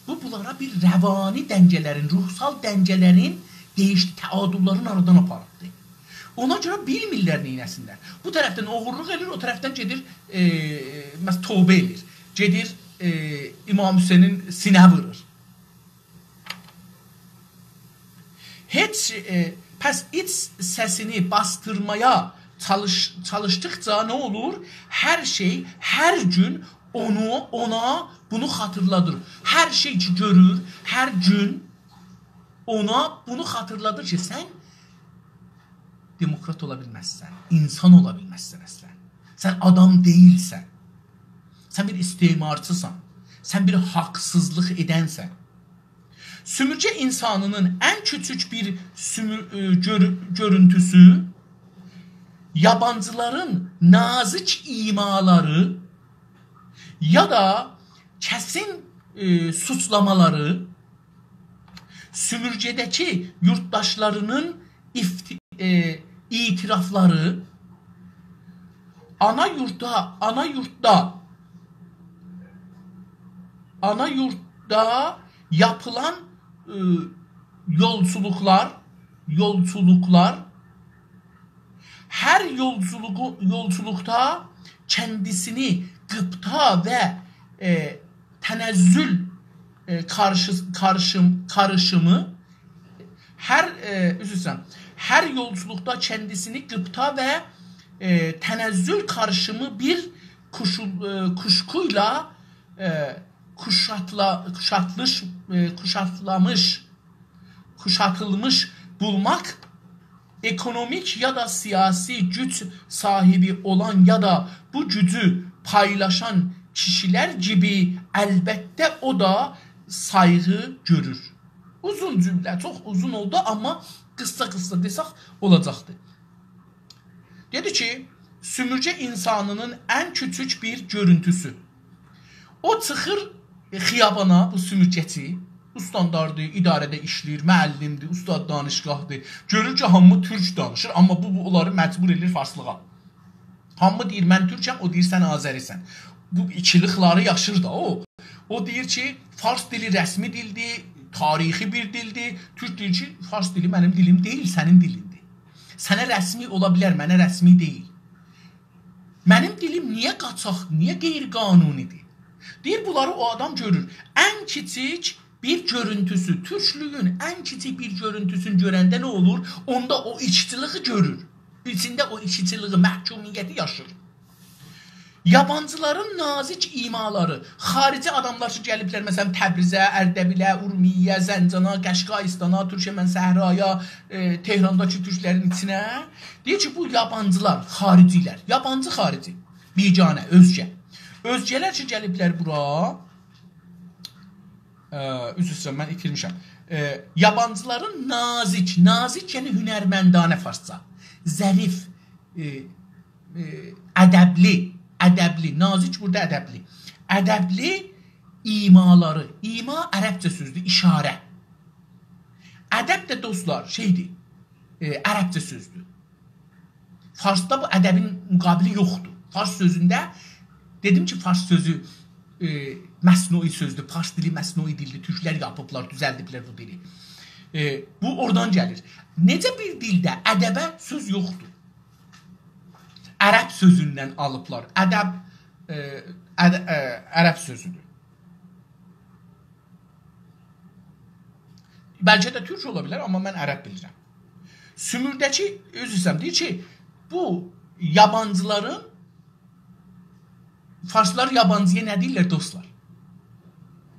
بو، بونلارا بیر روانی دنگه‌لرین، روحسال دنگه‌لرین دَییشدی، تعادل‌لرین آرادان آپاریبدی. اونا گؤره بیلمیرلر نئینه‌سینلر. بو طرفدن اوغورلوق ائله‌ییر، او طرفدن گئدیر، ائ، مثلا، توبه ائله‌ییر. گئدیر، ائ، امام حسینین سینه وورور. هئچ، ائ، پس ایچ سسینی باسدیرمایا چالیش-، چالیشدیقجا نه اولور؟ هر شئی، هر گون اونو، اونا بونو خاطیرلادیر. هر شئی کی گؤرور، هر گون اونا بونو خاطیرلادیر کی، سن دموکرات اولا بیلمزسن، اینسان اولا بیلمزسن اصلا. سن آدام دئییلسن. سن بیر استعمارچیسان. سن بیر حاقسیزلیق ائدنسن. سومورگه اینسانینین ان کوچوک بیر سومور-، ائ، گؤر-، گؤرونتوسو، یابانجیلارین نازیک ایمالاری یا دا کسین، ائ، سوچلامالاری، سومورگه‌ده‌کی یورتداشلارینین افت-، ائ، اعترافلاری، آنا یورتدا، آنا یورتدا، آنا یورتدا یاپیلان، ائ، یولچولوقلار، یولچولوقلار، هر یولچولوغو، یولچولوقدا کندیسینی غبطا و، ائ، تنزل، ائ، قارشی-، قارشیم-، قاریشیمی، هر، ائ، عذر ایسته‌ییرم، هر یولچولوقدا کندیسینی غبطا و، ائ، تنزل قاریشیمی بیر کوشو-، ائ، کوشکویلا، ائ، کوشاتلا-، کوشاتلیش-، ائ، کوشاتلامیش، کوشاتیلمیش بولماق، اکونومیک یا دا سیاسی گوج صاحیبی اولان یا دا بو گوجو پایلاشان کیشیلر کیمی، البته، او دا سایغی گؤرور. اوزون جمله، چوخ اوزون اولدو، آمما قیسا-قیسا دئسک اولاجاقدی. دئدی کی، سومورگه اینسانینین ان کوچوک بیر گؤرونتوسو. او چیخیر خیابانا، بو سومورگه‌چی، استانداردیر، اداره‌ده ایشله‌ییر، معلم‌دیر، استاد دانشگاه‌دیر. گؤرور کی، هامی تورک دانیشیر، آمما بو، بو اونلاری مجبور ائله‌ییر فارسلیغا. هامی دئییر، «من تورکم»، او دئییر، «سن آذری‌سن.» بو ایکیلیک‌لری یاشیر دا او. او دئییر کی، فارس دیلی رسمی دیلدیر، تاریخی بیر دیلدیر. تورک دئییر کی، «فارس دیلی منیم دیلیم دئییل، سنین دیلیندیر. سنه رسمی اولا بیلر، منه رسمی دئییل. منیم دیلیم نییه قاچاق، نییه غیرقانونی‌دیر؟» دئییر، بونلاری او آدام گؤرور. ان کیچیک بیر گؤرونتوسو، تورکلویون ان کیچیک بیر گؤرونتوسونو گؤرنده نه اولور؟ اوندا او ایکیچیلیگی گؤرور. ایچینده او ایکیچیلیگی، محکومیتی یاشیر. یابانجیلارین نازیک ایمالاری، خاریجی آداملار کی، گلیبلر، مثلا، تبریزه، اردبیله، اورمیه‌یه، زنجانا، قشقایستانا، تورکمن صحرایا، ائ، تهرانداکی تورکلرین ایچینه. دئییر کی، بو یابانجیلار، خاریجی‌لر، یابانجی، خاریجی، بیگانه، اؤزگه. اؤزگه‌لر کی، گلیبلر بورا، ائ، عذر ایسته‌ییرم، من ایتیرمیشم. ائ، یابانجیلارین نازیک، نازیک، یعنی هنرمندانه فارسجا، ظریف، ائ، ائ، ادبلی، ادبلی، نازیک بورادا ادبلی. ادبلی ایمالاری، ایما عربجه سؤزدور، اشاره. ادب ده، دوستلار، شئیدیر، ائ، عربجه سؤزدور. فارسدا بو ادبین مقابلی یوخدور. فارس سؤزونده، دئدیم کی، فارس سؤزو، ائ، مصنوعی سؤزدور، فارس دیلی مصنوعی دیلدیر، تورکلر یاپیبلار، دوزلدیبلر بو دیلی. ائ، بو اورادان گلیر. نئجه بیر دیلده ادبه سؤز یوخدور؟ عرب سؤزوندن آلیبلار. ادب، ائ، اد-، ائ، عرب سؤزودور. بلکه ده تورک اولا بیلر، آمما من عرب بیلیرم. سومورده‌کی، عذر ایسته‌ییرم، دئییر کی، بو یابانجیلارین، فارسلار یابانجی‌یا نه دئییرلر، دوستلار؟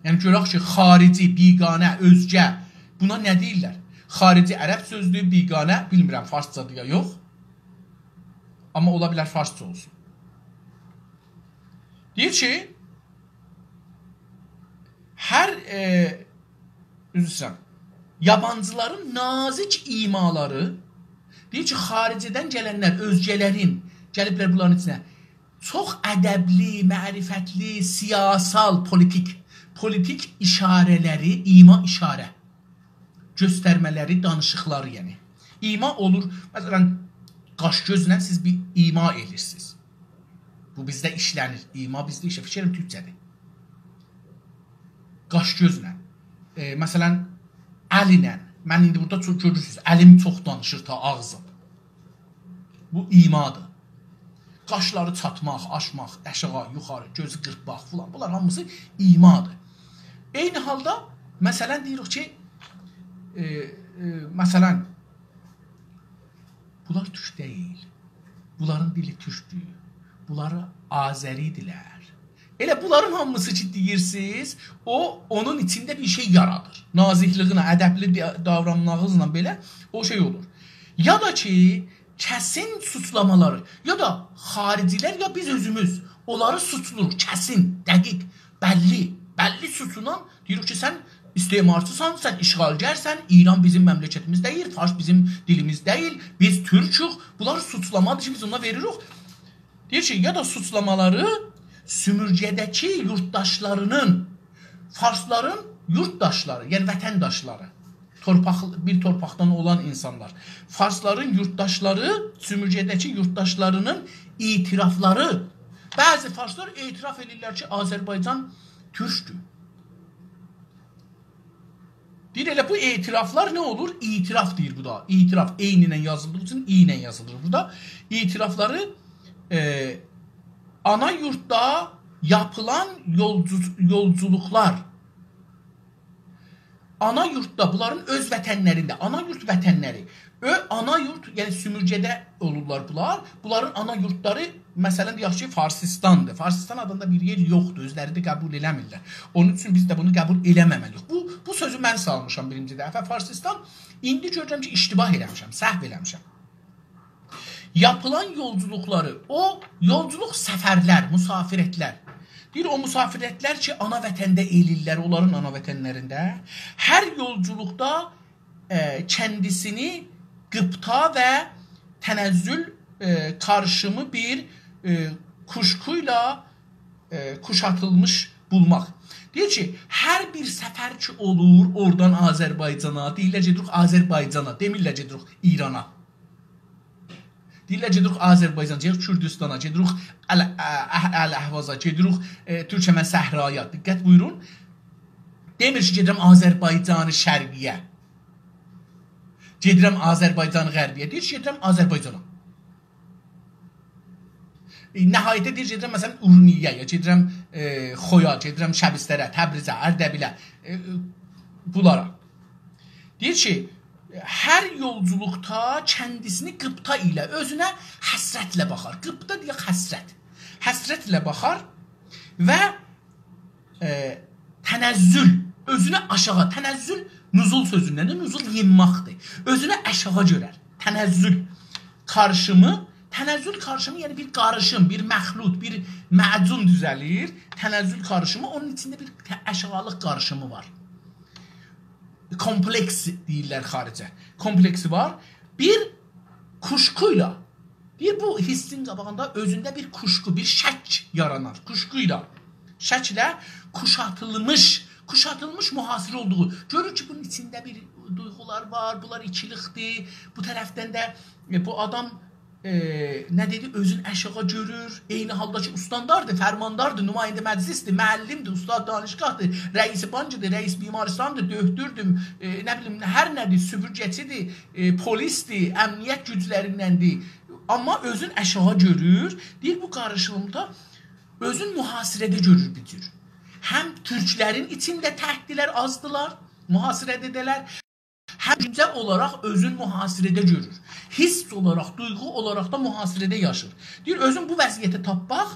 یعنی، گؤرک کی، خارجی، بیگانه، اؤزگه، بونا نه دئییرلر؟ خارجی عرب سؤزودور، بیگانه، بیلمیرم، فارسجادیر یا یوخ. آمما اولا بیلر فارسجا اولسون. دئییر کی، هر، ائ، عذر ایسته‌ییرم، یابانجیلارین نازیک ایمالاری، دئییر کی، خارجه‌دن گلنلر، اؤزگه‌لرین گلیبلر بونلارین ایچینه. چوخ ادبلی، معرفتلی، سیاسال، پولیتیک، پولیتیک ایشاره‌لری، ایما، ایشاره گؤسترمه‌لری، دانیشیقلاری، یعنی. ایما اولور، مثلا، قاش گؤزله سیز بیر ایما ائدیرسینیز. بو بیزده ایشله‌نیر. ایما بیزده ایشله‌نیر. فیکر ائلیرم تورکجه‌دیر. قاش گؤزله. ائ، مثلا، ال ایله. من ایندی بورادا چوخ گؤرورسونوز، الیم چوخ دانیشیر تا آغزیم. بو ایمادیر. قاشلاری چاتماق، آچماق، آشاغی، یوخاری، گؤزو قیرپماق فلان. بونلار هامیسی ایمادیر. عینی حالدا، مثلا، دئییریک کی، ائ، ائ، مثلا، بونلار تورک دئییل. بونلارین دیلی تورکدور. بونلار آذری‌دیرلر. ائله بونلارین هامیسی کی دئییرسینیز، او، اونون ایچینده بیر شئی یارادیر. نازیکلیگینه، ادبلی دی-، داورانماغینیزلا بئله او شئی اولور. یا دا کی، کسین سوچلامالاری، یا دا خارجی‌لر، یا بیز اؤزوموز اونلاری سوچلوروق، کسین، دقیق، بللی، بللی سوچونان دئییریک کی، سن استعمارچیسان، سن اشغالگرسن، ایران بیزیم مملکتیمیز دئییل، فارس بیزیم دیلیمیز دئییل، بیز تورکوک. بونلاری سوچلامادیر کی، بیز اونا وئریریک. دئییر کی، یا دا سوچلامالاری سومورگه‌ده‌کی یورتداشلارینین، فارسلارین یورتداشلاری، یعنی وطنداشلاری، تورپاق، بیر تورپاقدان اولان اینسانلار، فارسلارین یورتداشلاری، سومورگه‌ده‌کی یورتداشلارینین اعترافلاری. بعضی فارسلار اعتراف ائدیرلر کی، آذربایجان تورکدور. دئییر، ائله بو اعترافلار نه اولور؟ اعتراف دئییر بو دا. اعتراف عین ایله یازیلدیغی اوچون ای ایله یازیلیر بورادا. اعترافلاری، ائ، آنا یورتدا یاپیلان یولجو-، یولجولوقلار. آنا یورتدا، بونلارین اؤز وطنلرینده، آنا یورت وطنلری، اؤ-، آنا یورت، یعنی سومورگه‌ده اولورلار بونلار. بونلارین آنا یورتلاری، مثلا، دئیک کی، فارسیستاندیر. فارسیستان آدیندا بیر یئر یوخدور، اؤزلری ده قبول ائله‌میرلر. اونون اوچون بیز ده بونو قبول ائله‌مه‌مه‌لی‌ییک. بو، بو سؤزو من سالمیشام بیرینجی دفعه، فارسیستان. ایندی گؤرورم کی، اشتباه ائله‌میشم، سهو ائله‌میشم. یاپیلان یولجولوقلاری، او یولجولوق، سفرلر، مسافرتلر. دئییر، او مسافرتلر کی، آنا وطنده ائله‌ییرلر، اونلارین آنا وطنلرینده. هر یولجولوقدا، ائ، کندیسینی غبطه و تنزل، ائ، کاریشیمی بیر، ائ، کوشکویلا، ائ، کوشاتیلمیش بولماق. دئییر کی، هر بیر سفر کی اولور اورادان آذربایجانا، دئییرلر گئدیریک آذربایجانا، دئمیرلر گئدیریک ایرانا. دئییرلر گئدیریک آذربایجانا، گئدیریک کوردوستانا، گئدیریک ال-، اه-، اهوازا، گئدیریک، ائ، تورکمن صحرایا. دقت بویورون. دئمیر کی، گئدیرم آذربایجان شرقی‌یه. گئدیرم آذربایجان غربی‌یه. دئییر کی، گئدیرم آذربایجانا. ائ، نهایتده دئییر، گئدیرم، مثلا، اورمیه‌یه، یا گئدیرم، ائ، خویا، گئدیرم شبستره، تبریزه، اردبیله، ائ، ائ، بونلارا. دئییر کی، هر یولجولوقدا کندیسینی غبطه ایله، اؤزونه حسرتله باخار. غبطه دئیک، حسرت. حسرتله باخار و، ائ، تنزل، اؤزونه آشاغی، تنزل نزول سؤزوندندیر، نزول یئنماقدیر. اؤزونه آشاغی گؤرر. تنزل کاریشیمی، تنزل کاریشیمی، یعنی بیر قاریشیم، بیر مخلوط، بیر معجون دوزه‌لیر. تنزل کاریشیمی، اونون ایچینده بیر ته-، آشاغیلیق قاریشیمی وار. کومپلکس دئییرلر خارجه. کومپلکسی وار. بیر کوشکویلا، دئییر، بو حیسین قاباغیندا اؤزونده بیر کوشکو، بیر شک یارانار. کوشکویلا، شکله کوشاتیلمیش، کوشاتیلمیش محاصره اولدوغو. گؤرور کی، بونون ایچینده بیر دویغولار وار، بونلار ایکیلیکدیر. بو طرفدن ده، ائ، بو آدام، ائ، نه دئدی، اؤزون آشاغی گؤرور. عینی حالدا کی، استانداردیر، فرمانداردیر، نماینده مجلسدیر، معلمدیر، استاد دانشگاهدیر، رئیس بانکدیر، رئیس بیمارستاندیر، دؤکتوردور، ائ، نه بیلیم، هر نه‌دیر، سوپورگه‌چیدیر، ائ، پلیسدیر، امنیت گوجلریندندیر. آمما اؤزون آشاغی گؤرور. دئییر، بو قاریشیلیمدا اؤزون محاصره‌ده گؤرور بیر جور. هم تورکلرین ایچینده تکدیلر، آزدیلار، محاصره‌ده‌دیلر، هم دوشونجه اولاراق اؤزون محاصره‌ده گؤرور. حیس اولاراق، دویغو اولاراق دا محاصره‌ده یاشیر. دئییر، اؤزون بو وضعیته تاپماق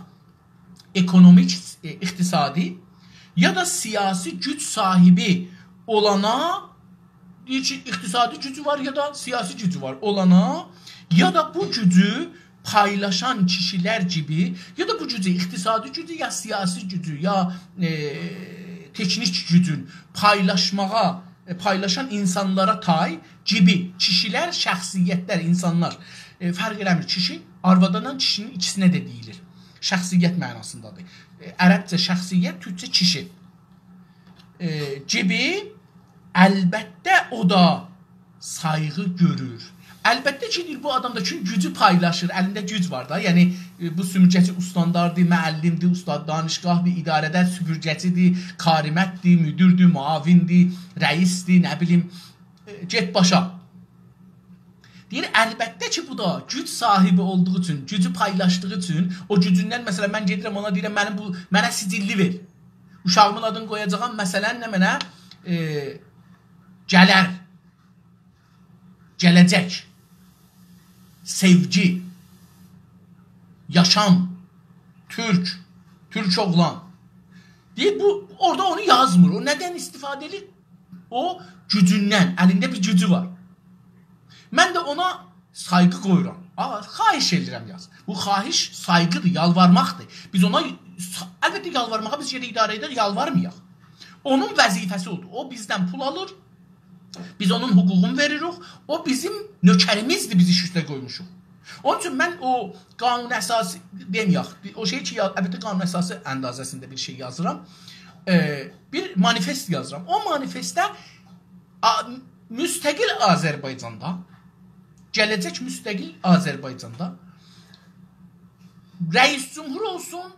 اکونومیک، ائ، اقتصادی یا دا سیاسی گوج صاحیبی اولانا، دئییر کی، اقتصادی گوجو وار یا دا سیاسی گوجو وار اولانا، یا دا بو گوجو پایلاشان کیشیلر کیمی، یا دا بو گوجو، اقتصادی گوجو، یا سیاسی گوجو، یا، ائ، تکنیک گوجون پایلاشماغا، ائ، پایلاشان اینسانلارا تای کیمی، کیشیلر، شخصیتلر، اینسانلار، ائ، فرق ائله‌میر. کیشی، آروادلا کیشی‌نین ایکیسینه ده دئییلیر. شخصیت معناسیندادیر. ائ، عربجه شخصیت، تورکجه کیشی. ائ، کیمی، البته، او دا سایغی گؤرور. البته کی، دئییر، بو آدام دا، چونکی گوجو پایلاشیر، الینده گوج وار دا. یعنی، ائ، بو سومورگه‌چی استانداردیر، معلم‌دیر، استاد دانشگاه‌دیر، اداره‌ده سوپورگه‌چی‌دیر، کارمنددیر، مدیردیر، معاون‌دیر، رئیس‌دیر، نه بیلیم، ائ، گئت باشا. دئییر، البته کی، بو دا گوج صاحیبی اولدوغو اوچون، گوجو پایلاشدیغی اوچون، او گوجوندن، مثلا، من گئدیرم اونا دئییرم، منیم بو، منه سجللی وئر. اوشاغیمین آدینی قویاجاغام، مثلا، نمنه، ائ، گلر، گله‌جک، سئوگی، یاشام، تورک، تورک اوغلان. دئییر، بو، اورادا اونو یازمیر. او ندن استفاده ائدیر؟ او گوجوندن، الینده بیر گوجو وار. من ده اونا سایغی قویورام. آ، خواهش ائدیرم یاز. بو خواهش سایغی‌دیر، یالوارماقدیر. بیز اونا، البته، یالوارماغا بیز یئنه اداره ائدر، یالوارمایاق. اونون وظیفه‌سی اودور. او بیزدن پول آلیر، بیز اونون حقوقونو وئریریک. او بیزیم نؤکریمیزدیر، بیز ایش اوسته قویموشوق. اونون اوچون من او قانون اساسی دئمه‌یک، او شئی کی، یا-، البته، قانون اساسی اندازه‌سینده بیر شئی یازیرام. ائ، بیر مانیفست یازیرام. او مانیفستده آ-، مستقل آذربایجاندا، گله‌جک مستقل آذربایجاندا رئیس جمهور اولسون،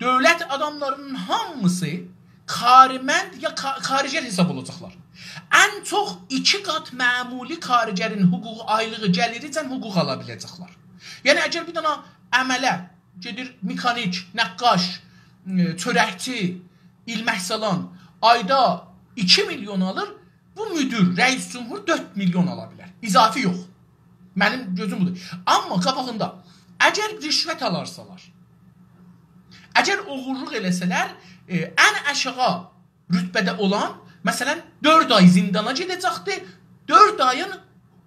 دؤولت آداملاری‌نین هامیسی کارمند یا کا-، کارگر حساب اولاجاقلار. ان چوخ ایکی قات معمولی کارگرین حقوقو، آیلیغی، گلیریجن حقوق آلا بیله‌جکلر. یعنی، اگر بیر دنه عمله گئدیر مکانیک، نقاش، ائ، چؤرکچی، ایلمک سالان آیدا ایکی میلیون آلیر، بو مدیر، رئیس جمهور دؤرد میلیون آلا بیلر. اضافی یوخ. منیم گؤزوم بودور. آمما قاباغیندا، اگر رشوت آلارسالار، اگر اوغورلوق ائله‌سه‌لر، ائ، ان آشاغی رتبه‌ده اولان، مثلا، دؤرد آی زیندانا گئده‌جکدیر، دؤرد آیین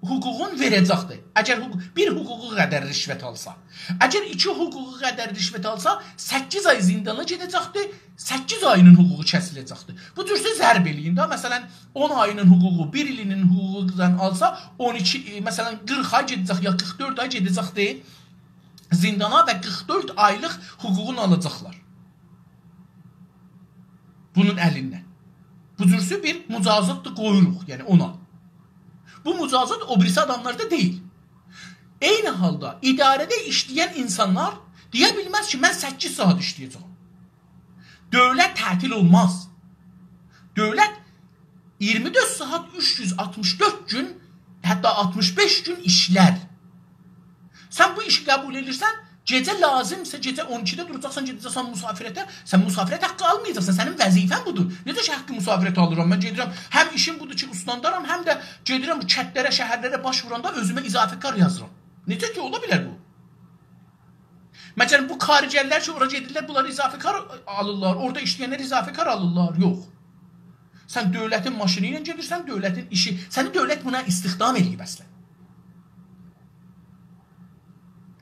حقوقون وئره‌جکدیر. اگر حقوق، بیر حقوقو قدر رشوت آلسا، اگر ایکی حقوقو قدر رشوت آلسا، سککیز آی زیندانا گئده‌جکدیر، سککیز آیینین حقوقو کسیله‌جکدیر. بو جورسه ضرب ائله‌یین ده، مثلا، اون آیینین حقوقو، بیر ایلینین حقوقودان آلسا، اون ایکی، ائ، مثلا، قیرخ آی گئده‌جک، یا قیرخ دؤرد آی گئده‌جکدیر زیندانا و قیرخ دؤرد آیلیق حقوقونو آلاجاقلار بونون الیندن. بو جورسه بیر مجازات دا قویوروق، یعنی اونا. بو مجازات او بیریسی آداملاردا دئییل. عینی حالدا اداره‌ده ایشله‌ین اینسانلار دئیه بیلمز کی، من سککیز ساعات ایشله‌یه‌جم. دؤولت تعطیل اولماز. دؤولت اییرمی دؤرد ساعات، اوچ یوز آلتمیش دؤرد گون، حتی آلتمیش بئش گون ایشلر. سن بو ایشی قبول ائدیرسن، گئجه لازیمسا، گئجه اون ایکیده دوراجاقسان، گئده‌جکسن مسافرته، سن مسافرت حقی آلمایاجاقسان، سنین وظیفه‌ن بودور. نئجه کی، حق مسافرت آلیرام، من گئدیرم، هم ایشیم بودور کی، استاندارام، هم ده گئدیرم بو کندلره، شهرلره باش ووراندا اؤزومه اضافه‌کار یازیرام. نئجه کی، اولا بیلر بو؟ مگر بو کارگرلر کی، اورا گئدیرلر، بونلار اضافه‌کار آلیرلار، اورادا ایشله‌ینلر اضافه‌کار آلیرلار؟ یوخ. سن دؤولتین ماشینی ایله گئدیرسن، دؤولتین ایشی، سنی دؤولت بونا استخدام ائله‌ییب اصلا.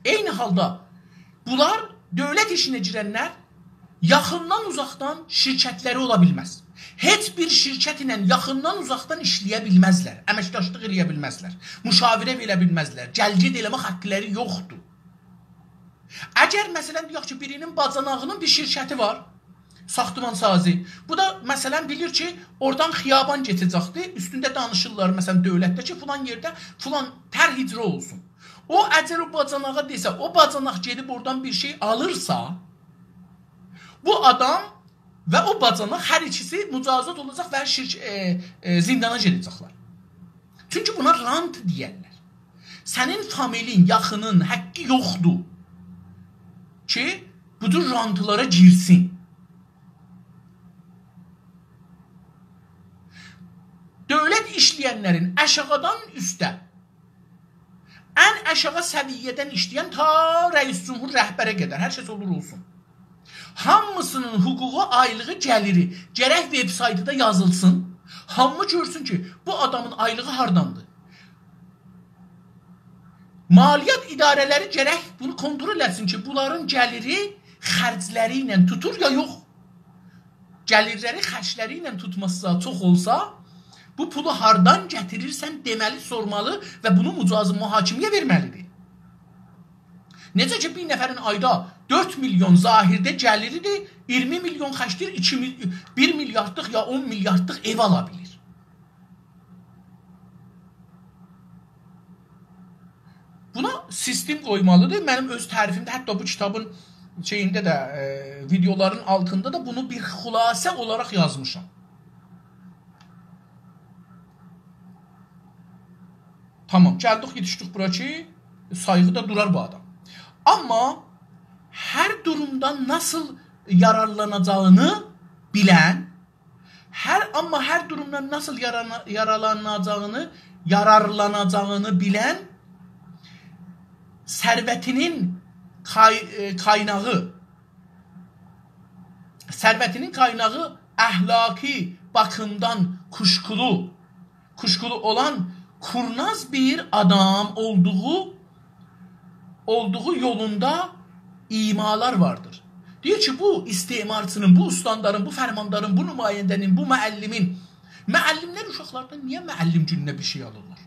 عینی حالدا بونلار، دؤولت ایشینه گیرنلر، یاخیندان اوزاقدان شرکتلری اولا بیلمز. هئچ بیر شرکت ایله یاخیندان اوزاقدان ایشله‌یه بیلمزلر، امکداشلیق ائله‌یه بیلمزلر، مشاوره وئره بیلمزلر، گل‌گئت ائله‌مک حقلری یوخدور. اگر، مثلا، دئیک کی، بیری‌نین باجاناغی‌نین بیر شرکتی وار، ساختمان‌سازی. بو دا، مثلا، بیلیر کی، اورادان خیابان کئچه‌جکدیر، اوستونده دانیشیرلار، مثلا، دؤولتده کی، فلان یئرده فلان طرح اجرا اولسون. او، اگر او باجاناغا دئسه، او باجاناق گئدیب اورادان بیر شئی آلیرسا، بو آدام و او باجاناق هر ایکیسی مجازات اولاجاق و شرک-، ائ، ائ، زیندانا گئده‌جکلر. چونکی بونا رانت دئیرلر. سنین فامیلین، یاخینین حقی یوخدور کی، بو جور رانتلارا گیرسین. دؤولت ایشله‌ینلرین آشاغیدان اوسته، ان آشاغی سویه‌دن ایشله‌ین تا رئیس جمهور، رهبره قدر، هر کس اولور اولسون، هامیسینین حقوقو، آیلیغی، گلیری گرک وب‌سایتدا یازیلسین. هامی گؤرسون کی، بو آدامین آیلیغی هارداندیر. مالیات اداره‌لری گرک بونو کنترل ائتسین کی، بونلارین گلیری خرجلری ایله توتور یا یوخ. گلیرلری خرجلری ایله توتماسا، چوخ اولسا، بو پولو هاردان گتیریرسن دئمه‌لی، سورمالی و بونو مجازی محاکمه‌یه وئرمه‌لیدیر. نئجه کی، بیر نفرین آیدا دؤرد میلیون ظاهرده گلیریدیر، اییرمی میلیون خرجله‌ییر، ایکی میل-، بیر میلیاردلیق یا اون میلیاردلیق ائو آلا بیلیر. بونا سیستم قویمالیدیر. منیم اؤز تعریفیمده، حتی بو کیتابین شئیینده ده، ائ، ویدئولارین آلتیندا دا بونو بیر خلاصه اولاراق یازمیشام. تامام، گلدیک، یئتیشدیک بورا کی، سایغیدا دورار بو آدام. آمما هر دورومدان ناسیل یارارلاناجاغینی بیلن، هر، آمما هر دورومدان ناسیل یارانا-، یارالاناجاغینی، یارارلاناجاغینی بیلن، ثروتینین قای-، ائ، قایناغی، ثروتینین قایناغی اخلاقی باخیمدان کوشکولو، کوشکولو اولان کورناز بیر آدام اولدوغو، اولدوغو یولوندا ایمالار واردیر. دئییر کی، بو استعمارچینین، بو استاندارین، بو فرماندارین، بو نماینده‌نین، بو معلمین، معلملر اوشاقلاردان نییه معلم گونونه بیر شئی آلیرلار؟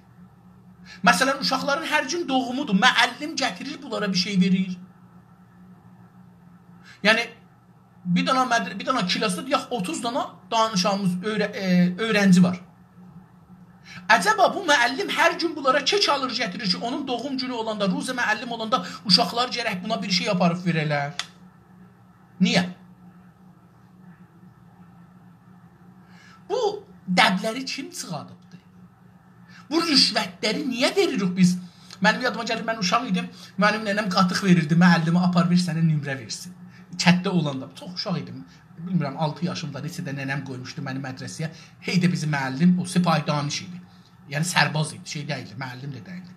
مثلا، اوشاقلارین هر گون دوغومودور، معلم گتیریر بونلارا بیر شئی وئریر. یعنی، بیر دانا مدر-، بیر دانا کلاسدا، دئیک، اوتوز دانا دانشاغیمیز، اؤیره-، ائ، اؤیرنجی وار. عجبا بو معلم هر گون بونلارا کئک آلیر، گتیریر کی، اونون دوغوم گونو اولاندا، روز معلم اولاندا اوشاقلار گرک بونا بیر شئی آپاریب وئره‌لر؟ نییه؟ بو دبلری کیم چیخادیبدی؟ بو رشوتلری نییه وئریریک بیز؟ منیم یادیما گلیر، من اوشاق ایدیم، منیم ننه‌م قاتیق وئریردی، معلمه آپار وئر سنه نمره وئرسین. کتده اولاندا، چوخ اوشاق ایدیم. بیلمیرم، آلتی یاشیمدا نئچه‌ده ننه‌م قویموشدو منی مدرسه‌یه. هئی ده بیزیم معلم، او سپاهی دانش ایدی. یعنی سرباز ایدی، شئی دئییلدی، معلم ده دئییلدی.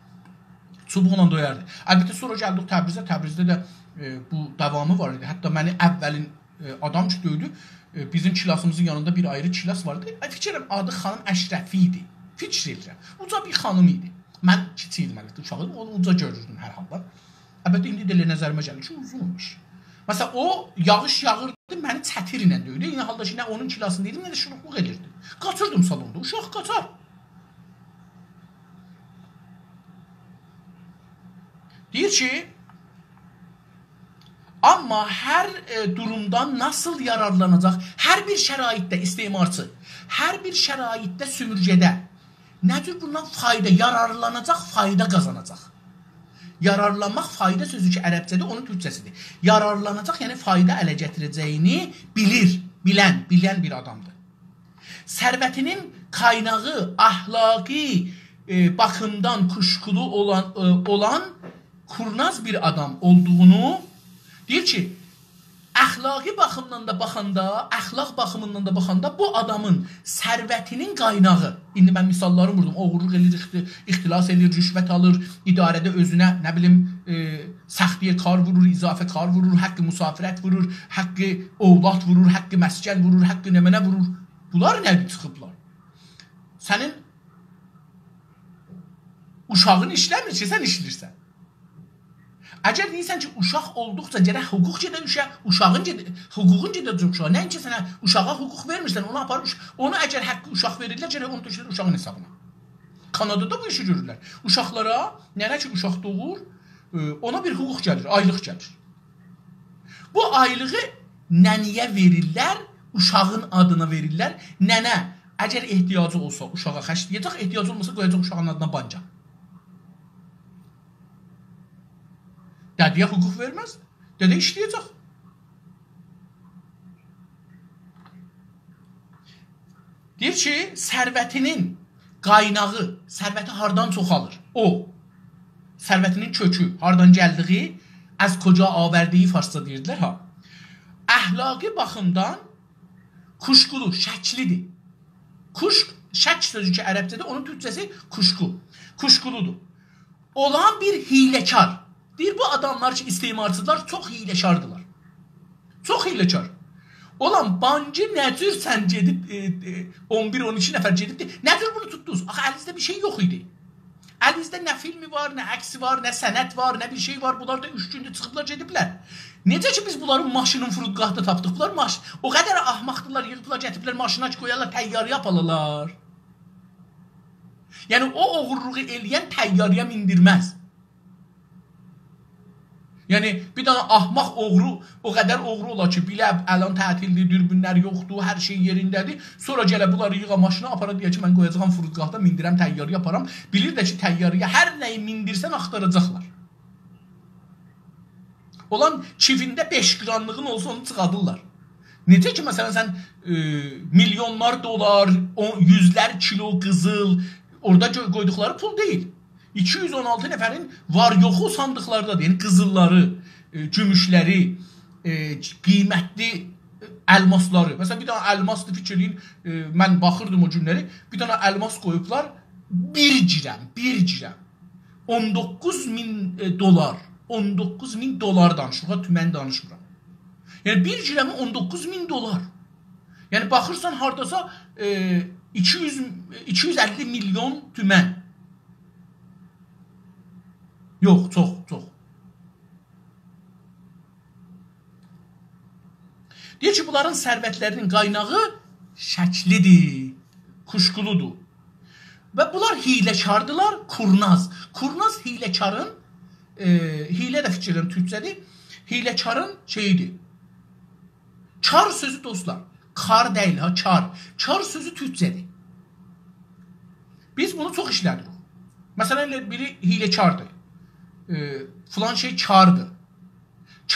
چوبوقلا دؤیردی. البته، سونرا گلدیک تبریزه، تبریزده ده، ائ، بو داوامی وار ایدی. حتی منی اولین ائ، آدام کی دؤیدو، ائ، بیزیم کلاسیمیزین یانیندا بیر آیری کلاس واردی. ائ، فیکر ائلیرم، آدی خانیم اشرفی ایدی. فیکر ائلیرم. اوجا بیر خانیم ایدی. من کیچیک ایدیم، البته، اوشاق ایدیم. اونو اوجا گؤروردوم هر حالدا. البته، ایندی ده ائله نظریمه گلیر کی، اوزون ایمیش. مثلا، او یاغیش یاغیردی، منی چتیر ایله دؤیدو. عینی حالدا کی، نه اونون کلاسیندا ایدیم، نه ده شولوقلوق ائدیردی. قاچیردیم سالوندا. اوشاق قاچار. دئییر کی، آمما هر، ائ، دورومدان ناسیل یارارلاناجاق، هر بیر شرایطده استعمارچی، هر بیر شرایطده سؤمورگه‌ده نه جور بوندان فایدا، یارارلاناجاق، فایدا قازاناجاق. یارارلانماق، فایدا سؤزو کی عربجه‌دیر، اونون تورکجه‌سیدیر. یارارلاناجاق، یعنی فایدا اله گتیره‌جه‌یینی بیلیر، بیلن، بیلن بیر آدامدیر. ثروتینین قایناغی اخلاقی، ائ، باخیمدان کوشکولو اولان، ائ، اولان کورناز بیر آدام اولدوغونو دئییر کی، اخلاقی باخیمدان دا باخاندا، اخلاق باخیمیندان دا باخاندا بو آدامین ثروتینین قایناغی، ایندی من مثاللارینی ووردوم، اوغورلوق ائله‌ییر، اختی-، اختلاس ائله‌ییر، رشوت آلیر، اداره‌ده اؤزونه، نه بیلیم، ائ، سختی‌یه کار وورور، اضافه کار وورور، حق مسافرت وورور، حق اولاد وورور، حق مسکن وورور، حق نمنه وورور. بونلار نه‌دیر چیخیبلار؟ سنین اوشاغین ایشله‌میر کی، سن ایشله‌ییرسن. اگر دئییرسن کی، اوشاق اولدوقجا گرک حقوق گئده اوشا-، اوشاغین گئده، حقوقون گئده‌جک اوشاغا. نه اینکی سن اوشاغا حقوق وئرمیرسن، اونو آپار اوش-، اونو اگر حقی اوشاق وئریرلر، گرک اونو تؤکه‌لر اوشاغین حسابینا. کانادادا بو ایشی گؤرورلر. اوشاقلارا، ننه کی اوشاق دوغور، ائ، اونا بیر حقوق گلیر، آیلیق گلیر. بو آیلیغی ننه‌یه وئریرلر، اوشاغین آدینا وئریرلر. ننه، اگر احتیاجی اولسا، اوشاغا خرجله‌یه‌جک، احتیاجی اولماسا، قویاجاق اوشاغین آدینا بانکا. دده‌یه حقوق وئرمز، دده ایشله‌یه‌جک. دئییر کی، ثروتینین قایناغی، ثروتی هاردان چوخالیر؟ او. ثروتینین کؤکو، هاردان گلدیگی، از کجا آورده‌ای فارسجا دئییردیلر ها. اخلاقی باخیمدان کوشکولو، شکلی‌دیر. کوشک، شک سؤزو کی عربجه‌دیر، اونون تورکجه‌سی کوشکو. کوشکولودور. اولان بیر حیله‌کار. دئییر، بو آداملار کی، استعمارچی‌دیرلار، چوخ حیله‌کاردیلار. چوخ حیله‌کار. اولان بانکی نه جور سن گئدیب، ائ، ائ، اون بیر، اون ایکی نفر گئدیبدی، نه جور بونو توتدونوز؟ آخی الینیزده بیر شئی یوخ ایدی. الینیزده نه فیلمی وار، نه عکسی وار، نه سند وار، نه بیر شئی وار. بونلار دا اوچ گوندور چیخیبلار، گئدیبلر. نئجه کی، بیز بونلارین ماشینین فرودگاهدا تاپدیق. بونلار ماش-، او قدر احمقدیلار، ییغیبلار، گئتیبلر ماشینا کی قویارلار، طیاره‌یه آپارالار. یعنی، او اوغورلوغو ائله‌ین طیاره‌یه میندیرمز. یعنی، بیر دنه احمق اوغرو او قدر اوغرو اولا کی، بیله الان تعطیل‌دیر، دوربین‌لر یوخدور، هر شئی یئرینده‌دیر. سونرا گله بونلاری ییغا ماشینا، آپارا، دئیه کی، من قویاجاغام فرودگاهدا، میندیرم طیاره‌یه، آپارام. بیلیر ده کی، طیاره‌یه هر نه‌یی میندیرسن، آختاراجاقلار. اولان کیفینده بئش قیرانلیغین اولسا، اونو چیخادیرلار. نئجه کی، مثلا، سن، ائ، میلیونلار دلار، او، یوزلر کیلو قیزیل، اورادا گؤ-، قویدوقلاری پول دئییل. ایکی یوز اون آلتی نفرین وار یوخو صاندیقلاردادیر. یعنی قیزیللاری، ائ، گوموشلری، ائ، قیمتلی، ائ، الماسلاری. مثلا، بیر دنه الماسدی، فیکیر ائله‌یین، ائ، من باخیردیم او گونلری، بیر دنه الماس قویوبلار، بیر گرم، بیر گرم. اون دوققوز مین، ائ، دلار. اون دوققوز مین دلار دانیشیریق ها، تومن دانیشمیرام. یعنی، بیر گرمی اون دوققوز مین دلار. یعنی، باخیرسان، هارداسا، ائ، ایکی یوز، ایکی یوز اللی میلیون تومن. یوخ، چوخ، چوخ. دئییر کی، بونلارین ثروتلرینین قایناغی شکلی‌دیر، کوشکولودور. و بونلار حیله‌کاردیلار، کورناز. کورناز حیله‌کارین، ائ، حیله ده فیکیر ائلیرم تورکجه‌دیر. حیله‌کارین شئیی‌دیر. کار سؤزو، دوستلار، کار دئییل ها، کار. کار سؤزو تورکجه‌دیر. بیز بونو چوخ ایشله‌دیریک. مثلا، ائله بیری حیله‌کاردیر. ائ، فلان شئی کاردیر.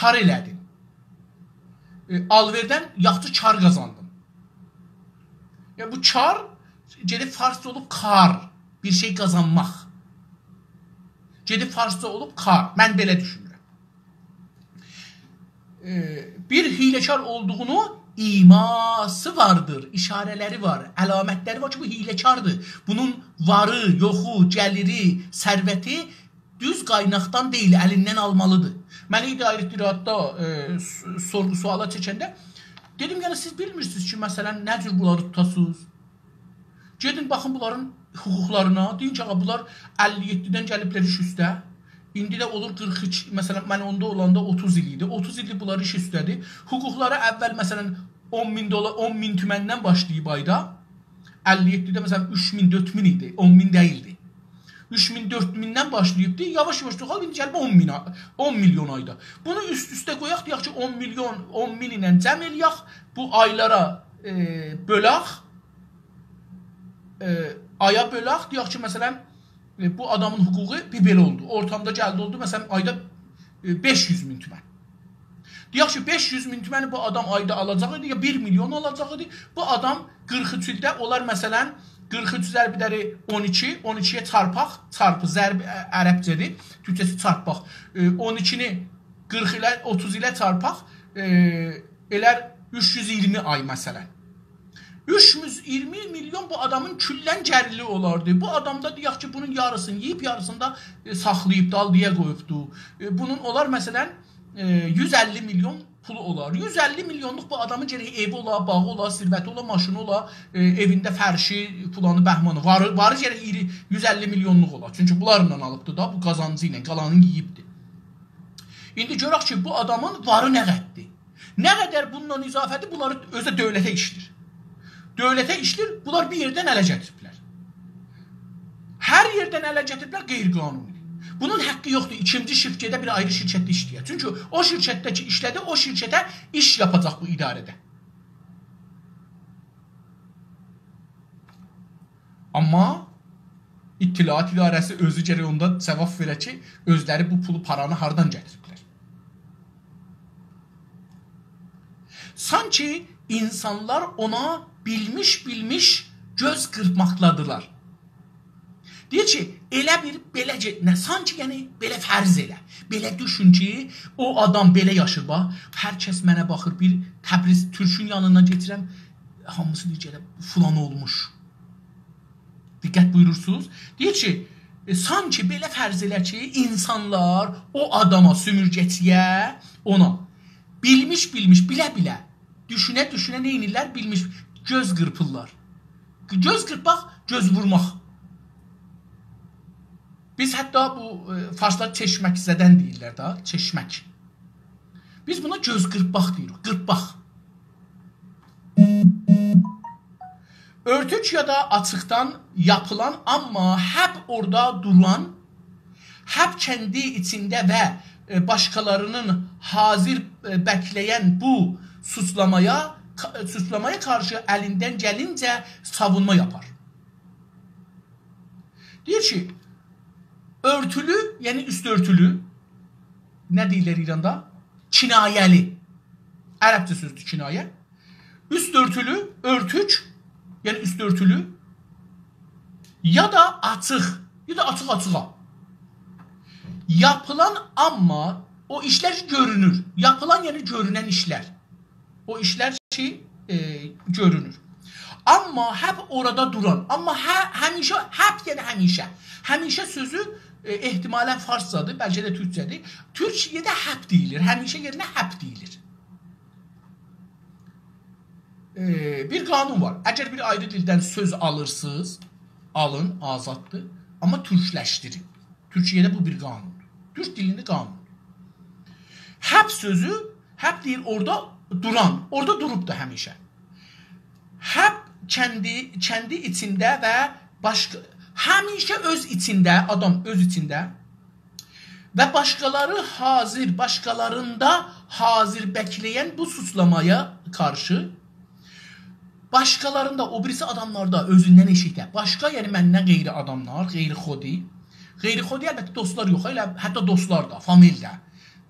کار ائله‌دین. ائ، آلوئردن یاخشی کار قازاندین. یا، بو کار گئدیب فارسجا اولوب کار، بیر شئی قازانماق. گئدیب فارسجا اولوب کار. من بئله دوشونورم. ائ، بیر حیله‌کار اولدوغونو ایماسی واردیر، اشاره‌لری وار، علامتلری وار کی، بو حیله‌کاردیر. بونون واری، یوخو، گلیری، ثروتی دوز قایناقدان دئییل، الیندن آلمالیدیر. منی ایداره ائتدیره‌دی، ائ، س-، سورغو سؤالا چکنده دئدیم، یعنی سیز بیلمیرسینیز کی، مثلا، نه جور بونلاری توتاسینیز؟ گئدین، باخین بونلارین حقوقلارینا، دئیین کی، آغا، بونلار اللی یئددیدن گلیبلر ایش اوسته. ایندی ده اولور قیرخ اوچ، مثلا، من اوندا اولاندا اوتوز ایل ایدی. اوتوز ایلدیر بونلار ایش اوسته‌دیر. حقوقلاری اول، مثلا، اون مین دلار، اون مین تومندن باشلاییب آیدا. اللی یئددیده، مثلا، اوچ مین، دؤرد مین ایدی، اون مین دئییلدی. اوچ مین، دؤرد میندن باشلاییبدی، یاواش-یاواش چوخالدیب، ایندی گلیب اون مین آ-، اون میلیون آیدا. بونو اوست-اوسته قویاق، دئیک کی، اون میلیون، اون مین ایله جمع ائله‌یک، بو آیلارا، ائ، بؤلک، ائ، آیا بؤلک، دئیک کی، مثلا، ائ، بو آدامین حقوقو بیر بئله اولدو. اورتامدا گلدی اولدو، مثلا، آیدا، ائ، بئش یوز مین تومن. دئیک کی، بئش یوز مین تومنی بو آدام آیدا آلاجاق ایدی، یا بیر میلیون آلاجاق ایدی. بو آدام قیرخ اوچ ایلده اولار، مثلا، قیرخ اوچ ضرب ائدر اون ایکی، اون ایکی‌یه چارپاق، چارپی، ضرب، ا، عربجه‌دیر، تورکجه‌سی چارپاق. ائ، اون ایکینی قیرخ ایله، اوتوز ایله چارپاق، ائ، ائلر اوچ یوز اییرمی آی، مثلا. اوچ یوز اییرمی میلیون بو آدامین کلاً گلیری اولاردی. بو آدام دا، دئیک کی، بونون یاریسینی یئییب، یاریسینی دا، ائ، ساخلاییب، دالییا قویوبدو. ائ، بونون اولار، مثلا، ائ، یوز اللی میلیون پولو اولار. یوز اللی میلیونلوق بو آدامین گرک ائوی اولا، باغی اولا، ثروتی اولا، ماشینی اولا، ائ، ائوینده فرشی، فلانی، بهمانی، واری، واری گرک ایری، یوز اللی میلیونلوق اولا. چونکی بونلارلا آلیبدی دا، بو قازانجی ایله قالانینی یئییبدی. ایندی گؤرک کی، بو آدامین واری نه قدردیر؟ نه قدر بوندان اضافه‌دیر، بونلاری اؤزو ده دؤولته ایشله‌ییر. دؤولته ایشله‌ییر، بونلار بیر یئردن اله گتیریبلر. هر یئردن اله گتیریبلر، غیرقانونی. بونون حقی یوخدور ایکینجی شرکته، بیر آیری شرکتده ایشله‌یه. چونکی او شرکتده کی ایشله‌دی، او شرکته ایش یاپاجاق بو اداره‌ده. آمما اطلاعات اداره‌سی اؤزو گرک اوندا جاواب وئره کی، اؤزلری بو پولو، پارانی هاردان گتیریبلر. سانکی اینسانلار اونا بیلمیش-بیلمیش گؤز قیرپماقدادیرلار. دئییر کی، ائله بیر، بئله گئت، نه، سانکی، یعنی، بئله فرض ائله. بئله دوشون کی، او آدام بئله یاشیر، باخ، هر کس منه باخیر، بیر تبریز تورکون یانیندان کئچیرم، هامیسی دئییر کی، ائله فلان اولموش. دقت بویورورسونوز. دئییر کی، ائ، سانکی بئله فرض ائله کی، اینسانلار او آداما، سومورگه‌چی‌یه، اونا بیلمیش-بیلمیش، بیله-بیله، دوشونه-دوشونه نه ائدیرلر؟ بیلمیش، گؤز قیرپیرلار. گؤز قیرپماق، گؤز وورماق. بیز حتی بو، ائ، فارسلار چشمک زدن دئییرلر ده، چشمک. بیز بونا گؤز قیرپماق دئییریک، قیرپماق. اؤرتوک یا دا آچیقدان یاپیلان، آمما هپ اورادا دوران، هپ کندی ایچینده و، ائ، باشقالارینین حاضر، ائ، بکله‌ین بو سوچلامایا، کا-، سوچلامایا قارشی الیندن گلینجه ساوونما یاپار. دئییر کی، اؤرتولو، یعنی اوست اؤرتولو، نه دئییرلر ایراندا؟ کنایه‌لی. عربجه سؤزدور کنایه. اوست اؤرتولو، اؤرتوک، یعنی اوست اؤرتولو، یا دا آچیق، یا دا آچیق-آچیغا. یاپیلان، آمما او ایشلر کی گؤرونور. یاپیلان، یعنی گؤرونن ایشلر. او ایشلر کی، ائ، گؤرونور. آمما هپ اورادا دوران، آمما هه-، همیشه، هپ یعنی همیشه. همیشه سؤزو، ائ، احتمالاً فارسجادیر، بلکه ده تورکجه‌دیر. تورکیه‌ده هپ دئییلیر، همیشه یئرینه هپ دئییلیر. ائ، بیر قانون وار. اگر بیر آیری دیلدن سؤز آلیرسینیز، آلین، آزاددیر، آمما تورکلشدیرین. تورکیه‌ده بو بیر قانوندور. تورک دیلینده قانوندور. هپ سؤزو، هپ دئییر اورادا دوران، اورادا دوروب دا همیشه. هپ کندی، کندی ایچینده و باشقا، همیشه اؤز ایچینده، آدام اؤز ایچینده و باشقالاری حاضر، باشقالاریندا حاضر بکله‌ین بو سوچلامایا قارشی باشقالاریندا، او بیریسی آداملاردا، اؤزوندن ائشیکده، باشقا، یعنی مندن غیری آداملار، غیر خودی، غیر خودی، البته، دوستلار یوخ، ائله حتی دوستلار دا، فامیل ده،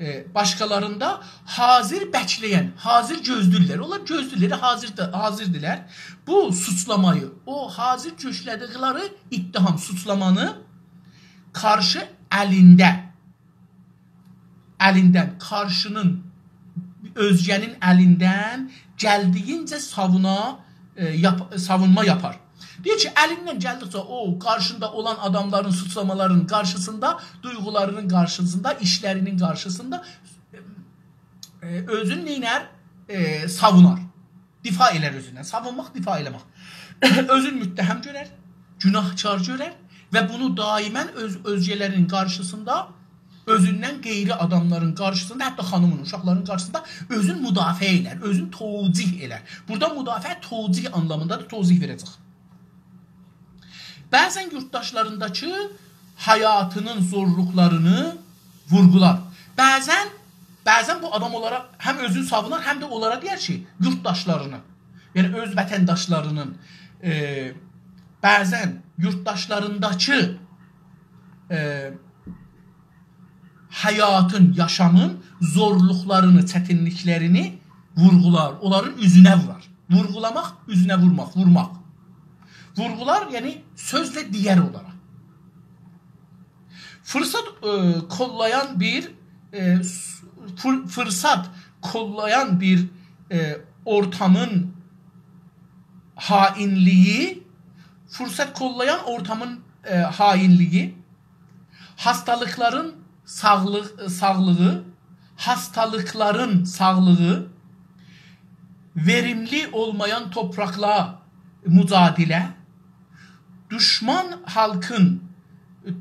ائ، باشقالاریندا حاضر بکله‌ین، حاضر گؤزله‌ییرلر. اونلار گؤزله‌ییرلر، حاضر دا، حاضردیلار. بو سوچلامایی، او حاضر گؤزله‌دیکلری اتهام، سوچلامانی قارشی الینده الیندن، قارشینین، اؤزگه‌نین الیندن گلدیگینجه ساوونا، ائ، یاپ-، ساوونما یاپار. دئییر کی، الیندن گلدیکجه او قارشیندا اولان آداملارین، سوچلامالارین قارشیسیندا، دویغولارینین قارشیسیندا، ایشلرینین قارشیسیندا، ائ، اؤزون نئینر؟ ائ، ساوونار. دفاع ائلر اؤزوندن. ساوونماق، دفاع ائله‌مک. اؤزون متهم گؤرر، گناهکار گؤرر و بونو دائماً اؤز، اؤزگه‌لرین قارشیسیندا، اؤزوندن غیری آداملارین قارشیسیندا، حتی خانیمین، اوشاقلارین قارشیسیندا اؤزون مدافعه ائلر، اؤزون توجیه ائلر. بورادا مدافعه توجیه آنلامیندادیر، توضیح وئره‌جک. بعضاً یورتداشلارینداکی حیاتینین زورلوقلارینی وورغولار. بعضاً، بعضاً بو آدام اونلارا هم اؤزونو ساوونار، هم ده اونلارا دئیر کی، یورتداشلارینی، یعنی اؤز وطنداشلارینین، ائ، بعضاً یورتداشلارینداکی، ائ، حیاتین، یاشامین زورلوقلارینی، چتینلیکلرینی وورغولار، اونلارین اوزونه وورار. وورغولاماق، اوزونه وورماق، وورماق. وورغولار، یعنی سؤزله دئیر اونلارا. فرصت، ائ، کوللایان بیر، ائ، س-، فر-، فرصت کوللایان بیر، ائ، اورتامین حایینلیگی، فرصت کوللایان اورتامین، ائ، حایینلیگی، هاستالیقلارین ساغلیق، ساغلیغی، هاستالیقلارین ساغلیغی، وئریملی اولمایان توپراقلا مجادله، دوشمان خالقین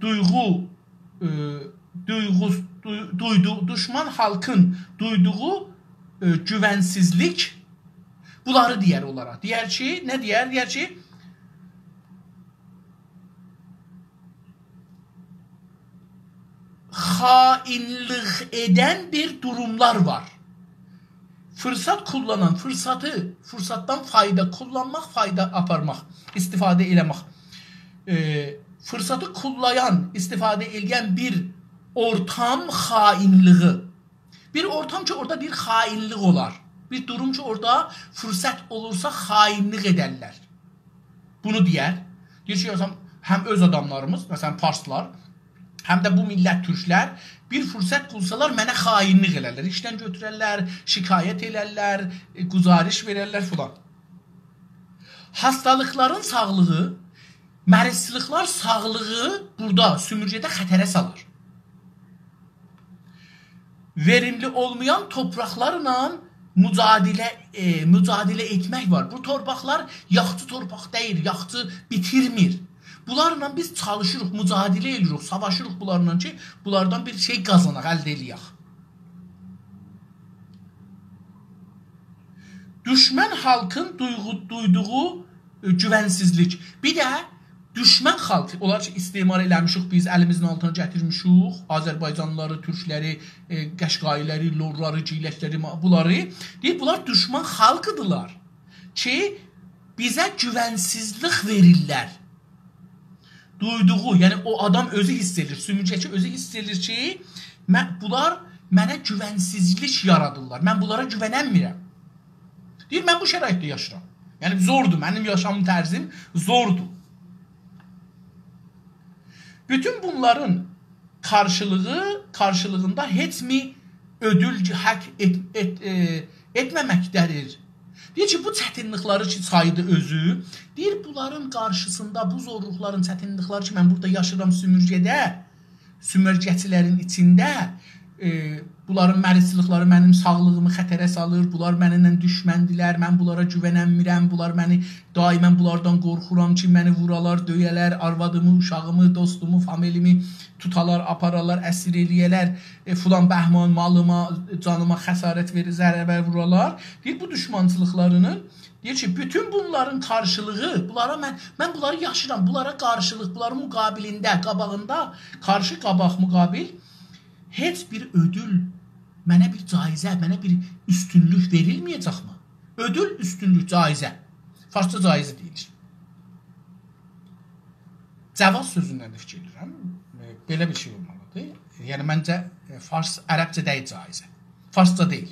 دویغو، ائ، دویغو، دوی-، دویدو-، دوشمان خالقین دویدوغو، ائ، گوونسیزلیک، بونلاری دئیر اونلارا. دئیر کی، نه دئیر؟ دئیر کی، خائنلیک ائدن بیر دوروملار وار. فرصت کوللانان، فرصتی، فرصتدان فایدا، کوللانماق، فایدا آپارماق، استفاده ائله‌مک. ائ، فرصتی کوللایان، استفاده ائله‌ین بیر اورتام خائنلیگی. بیر اورتام کی، اورادا بیر خائنلیک اولار. بیر دوروم کی، اورادا فرصت اولورسا، خائنلیک ائدرلر. بونو دئیر. دئییر کی، یوخسا هم اؤز آداملاریمیز، مثلا فارسلار، هم ده بو میللت تورکلر بیر فرصت بولسالار منه خائنلیک ائلرلر، ایشدن گؤتوررلر، شکایت ائلرلر، ائ، گزارش وئررلر فلان. هاستالیقلارین ساغلیغی، مریضچیلیقلار ساغلیغی بورادا، سومورگه‌ده خطره سالار. وئریملی اولمایان تورپاقلارلا مجادله، ائ، مجادله ائتمک وار. بو تورپاقلار یاخچی تورپاق دئییل، یاخچی بیتیرمیر. بونلارلا بیز چالیشیریق، مجادله ائدیریک، ساواشیریق بونلارلا کی، بونلاردان بیر شئی قازاناق، الده ائله‌یک. دوشمن خالقین دویغو-، دویدوغو، ائ، گوونسیزلیک. بیر ده دوشمن خالق، اونلار کی، استعمار ائله‌میشیک بیز، الیمیزین آلتینا گتیرمیشیک، آذربایجانلیلاری، تورکلری، ائ، قشقایی‌لری، لورلاری، گیلکلری، ما-، بونلاری. دئییر، بونلار دوشمن خالقیدیرلار کی، بیزه گوونسیزلیک وئریرلر. دویدوغو، یعنی او آدام اؤزو حیس ائدیر، سومورگه‌چی اؤزو حیس ائدیر کی، من، بونلار منه گوونسیزلیک یارادیرلار. من بونلارا گووننمیرم. دئییر، من بو شرایطده یاشاییرام. یعنی زوردور، منیم یاشام طرزیم زوردور. بوتون بونلارین قارشیلیغی، قارشیلیغیندا هئچ می اؤدول حاق ائت-، ائت-، ائ، ائتمه‌مکده‌دیر. دئییر کی، بو چتینلیکلری کی، سایدی اؤزو، دئییر، بونلارین قارشیسیندا، بو زورلوقلارین، چتینلیکلری کی، من بورادا یاشاییرام سومورگه‌ده، سومورگه‌چیلرین ایچینده، ائ، بونلارین مریضچیلیقلاری منیم ساغلیغیمی خطره سالیر، بونلار منیمله دوشمندیلر، من بونلارا گووننمیرم، بونلار منی، دائما بونلاردان قورخورام کی، منی وورالار، دؤیه‌لر، آروادیمی، اوشاغیمی، دوستومو، فامیلیمی توتالار، آپارالار، اسیر ائله‌یه‌لر، ائ، فلان بهمان، مالیما، جانیما خسارت وئریر، ضرر وورالار. دئییر، بو دوشمانچیلیقلارینین، دئییر کی، بوتون بونلارین قارشیلیغی، بونلارا من، من بونلاری یاشاییرام، بونلارا قارشیلیق، بونلارین مقابلینده، قاباغیندا، قارشی، قاباق، مقابل هئچ بیر اؤدول، منه بیر جایزه، منه بیر اوستونلوک وئریلمه‌یه‌جکمی؟ اؤدول، اوستونلوک، جایزه. فارسجا جایزه دئییلیر. جواز سؤزوندن ده فیکیر ائدیرم. ائ، بئله بیر شئی اولمالیدیر. یعنی، منجه، ائ، فارس، عربجه دئییل جایزه. فارسجا دئییل.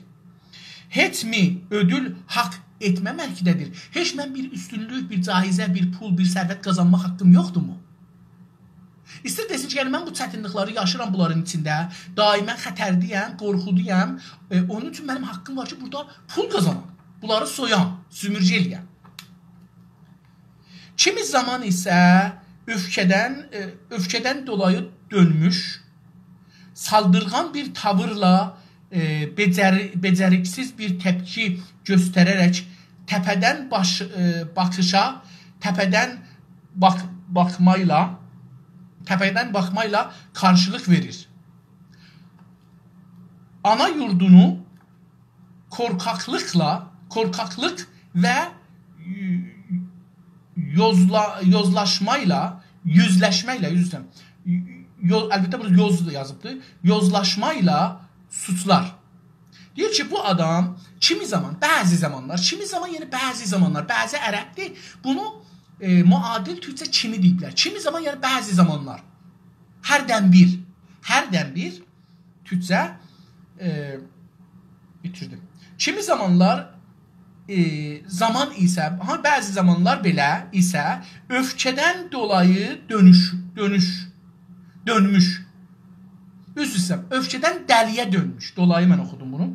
هئچ می اؤدول حاق ائتمه‌مکده‌دیر. هئچ من بیر اوستونلوک، بیر جایزه، بیر پول، بیر ثروت قازانماق حاققیم یوخدورمو؟ ایستر دئسین کی، یعنی من بو چتینلیکلری یاشاییرام بونلارین ایچینده، دائما خطرده‌یم، قورخودایام. ائ، اونون اوچون منیم حاققیم وار کی، بورادا پول قازانام. بونلاری سویام، سومورگه ائله‌یم. کیمی زامان ایسه اؤفکه‌دن، ائ، اؤفکه‌دن دولایی دؤنموش، سالدیرغان بیر تاویرلا، ائ، بئجری-، بئجریکسیز بیر تپکی گؤستره‌رک تپه‌دن باش-، ائ، باخیشا، تپه‌دن باخ-، باخمایلا، تپه‌دن باخمایلا قارشیلیق وئریر. آنا یوردونو قورخاقلیقلا، قورخاقلیق و یوزلا-، یوزلاشمایلا، یوزلشمکله، عذر ایسته‌ییرم. یو-، البته، بورادا یوز دا یازیبدیر. یوزلاشمایلا سوچلار. دئییر کی، بو آدام کیمی زامان، بعضی زامانلار، کیمی زامان، یعنی بعضی زامانلار، بعضی عربدیر. بونو، ائ، معادل تورکجه کیمی دئییبلر. کیمی زامان، یعنی بعضی زامانلار. هردن بیر. هردن بیر. تورکجه، ائ، ایتیردیم. کیمی زامانلار، ائ، زامان ایسه، ها، بعضی زامانلار بئله ایسه، اؤفکه‌دن دولایی دؤنوش، دؤنوش، دؤنموش. عذر ایسته‌ییرم، اؤفکه‌دن دلی‌یه دؤنموش. دولایی من اوخودوم بونو.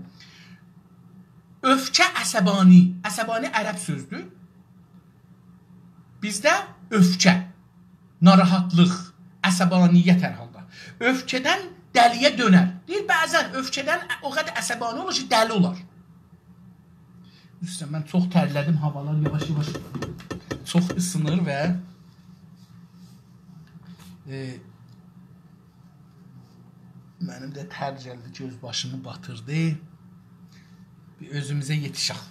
اؤفکه، عصبانی. عصبانی عرب سؤزدور. بیزده اؤفکه. ناراحتلیق، عصبانیت هر حالدا. اؤفکه‌دن دلی‌یه دؤنر. دئییر، بعضا اؤفکه‌دن او قدر عصبانی اولور کی، دلی اولار. عذر ایسته‌ییرم، من چوخ ترله‌دیم، هاوالار یاواش-یاواش چوخ ایسینیر و، ائ، منیم ده تر گلدی، گؤز باشیمی باتیردی. بیر اؤزوموزه یئتیشک.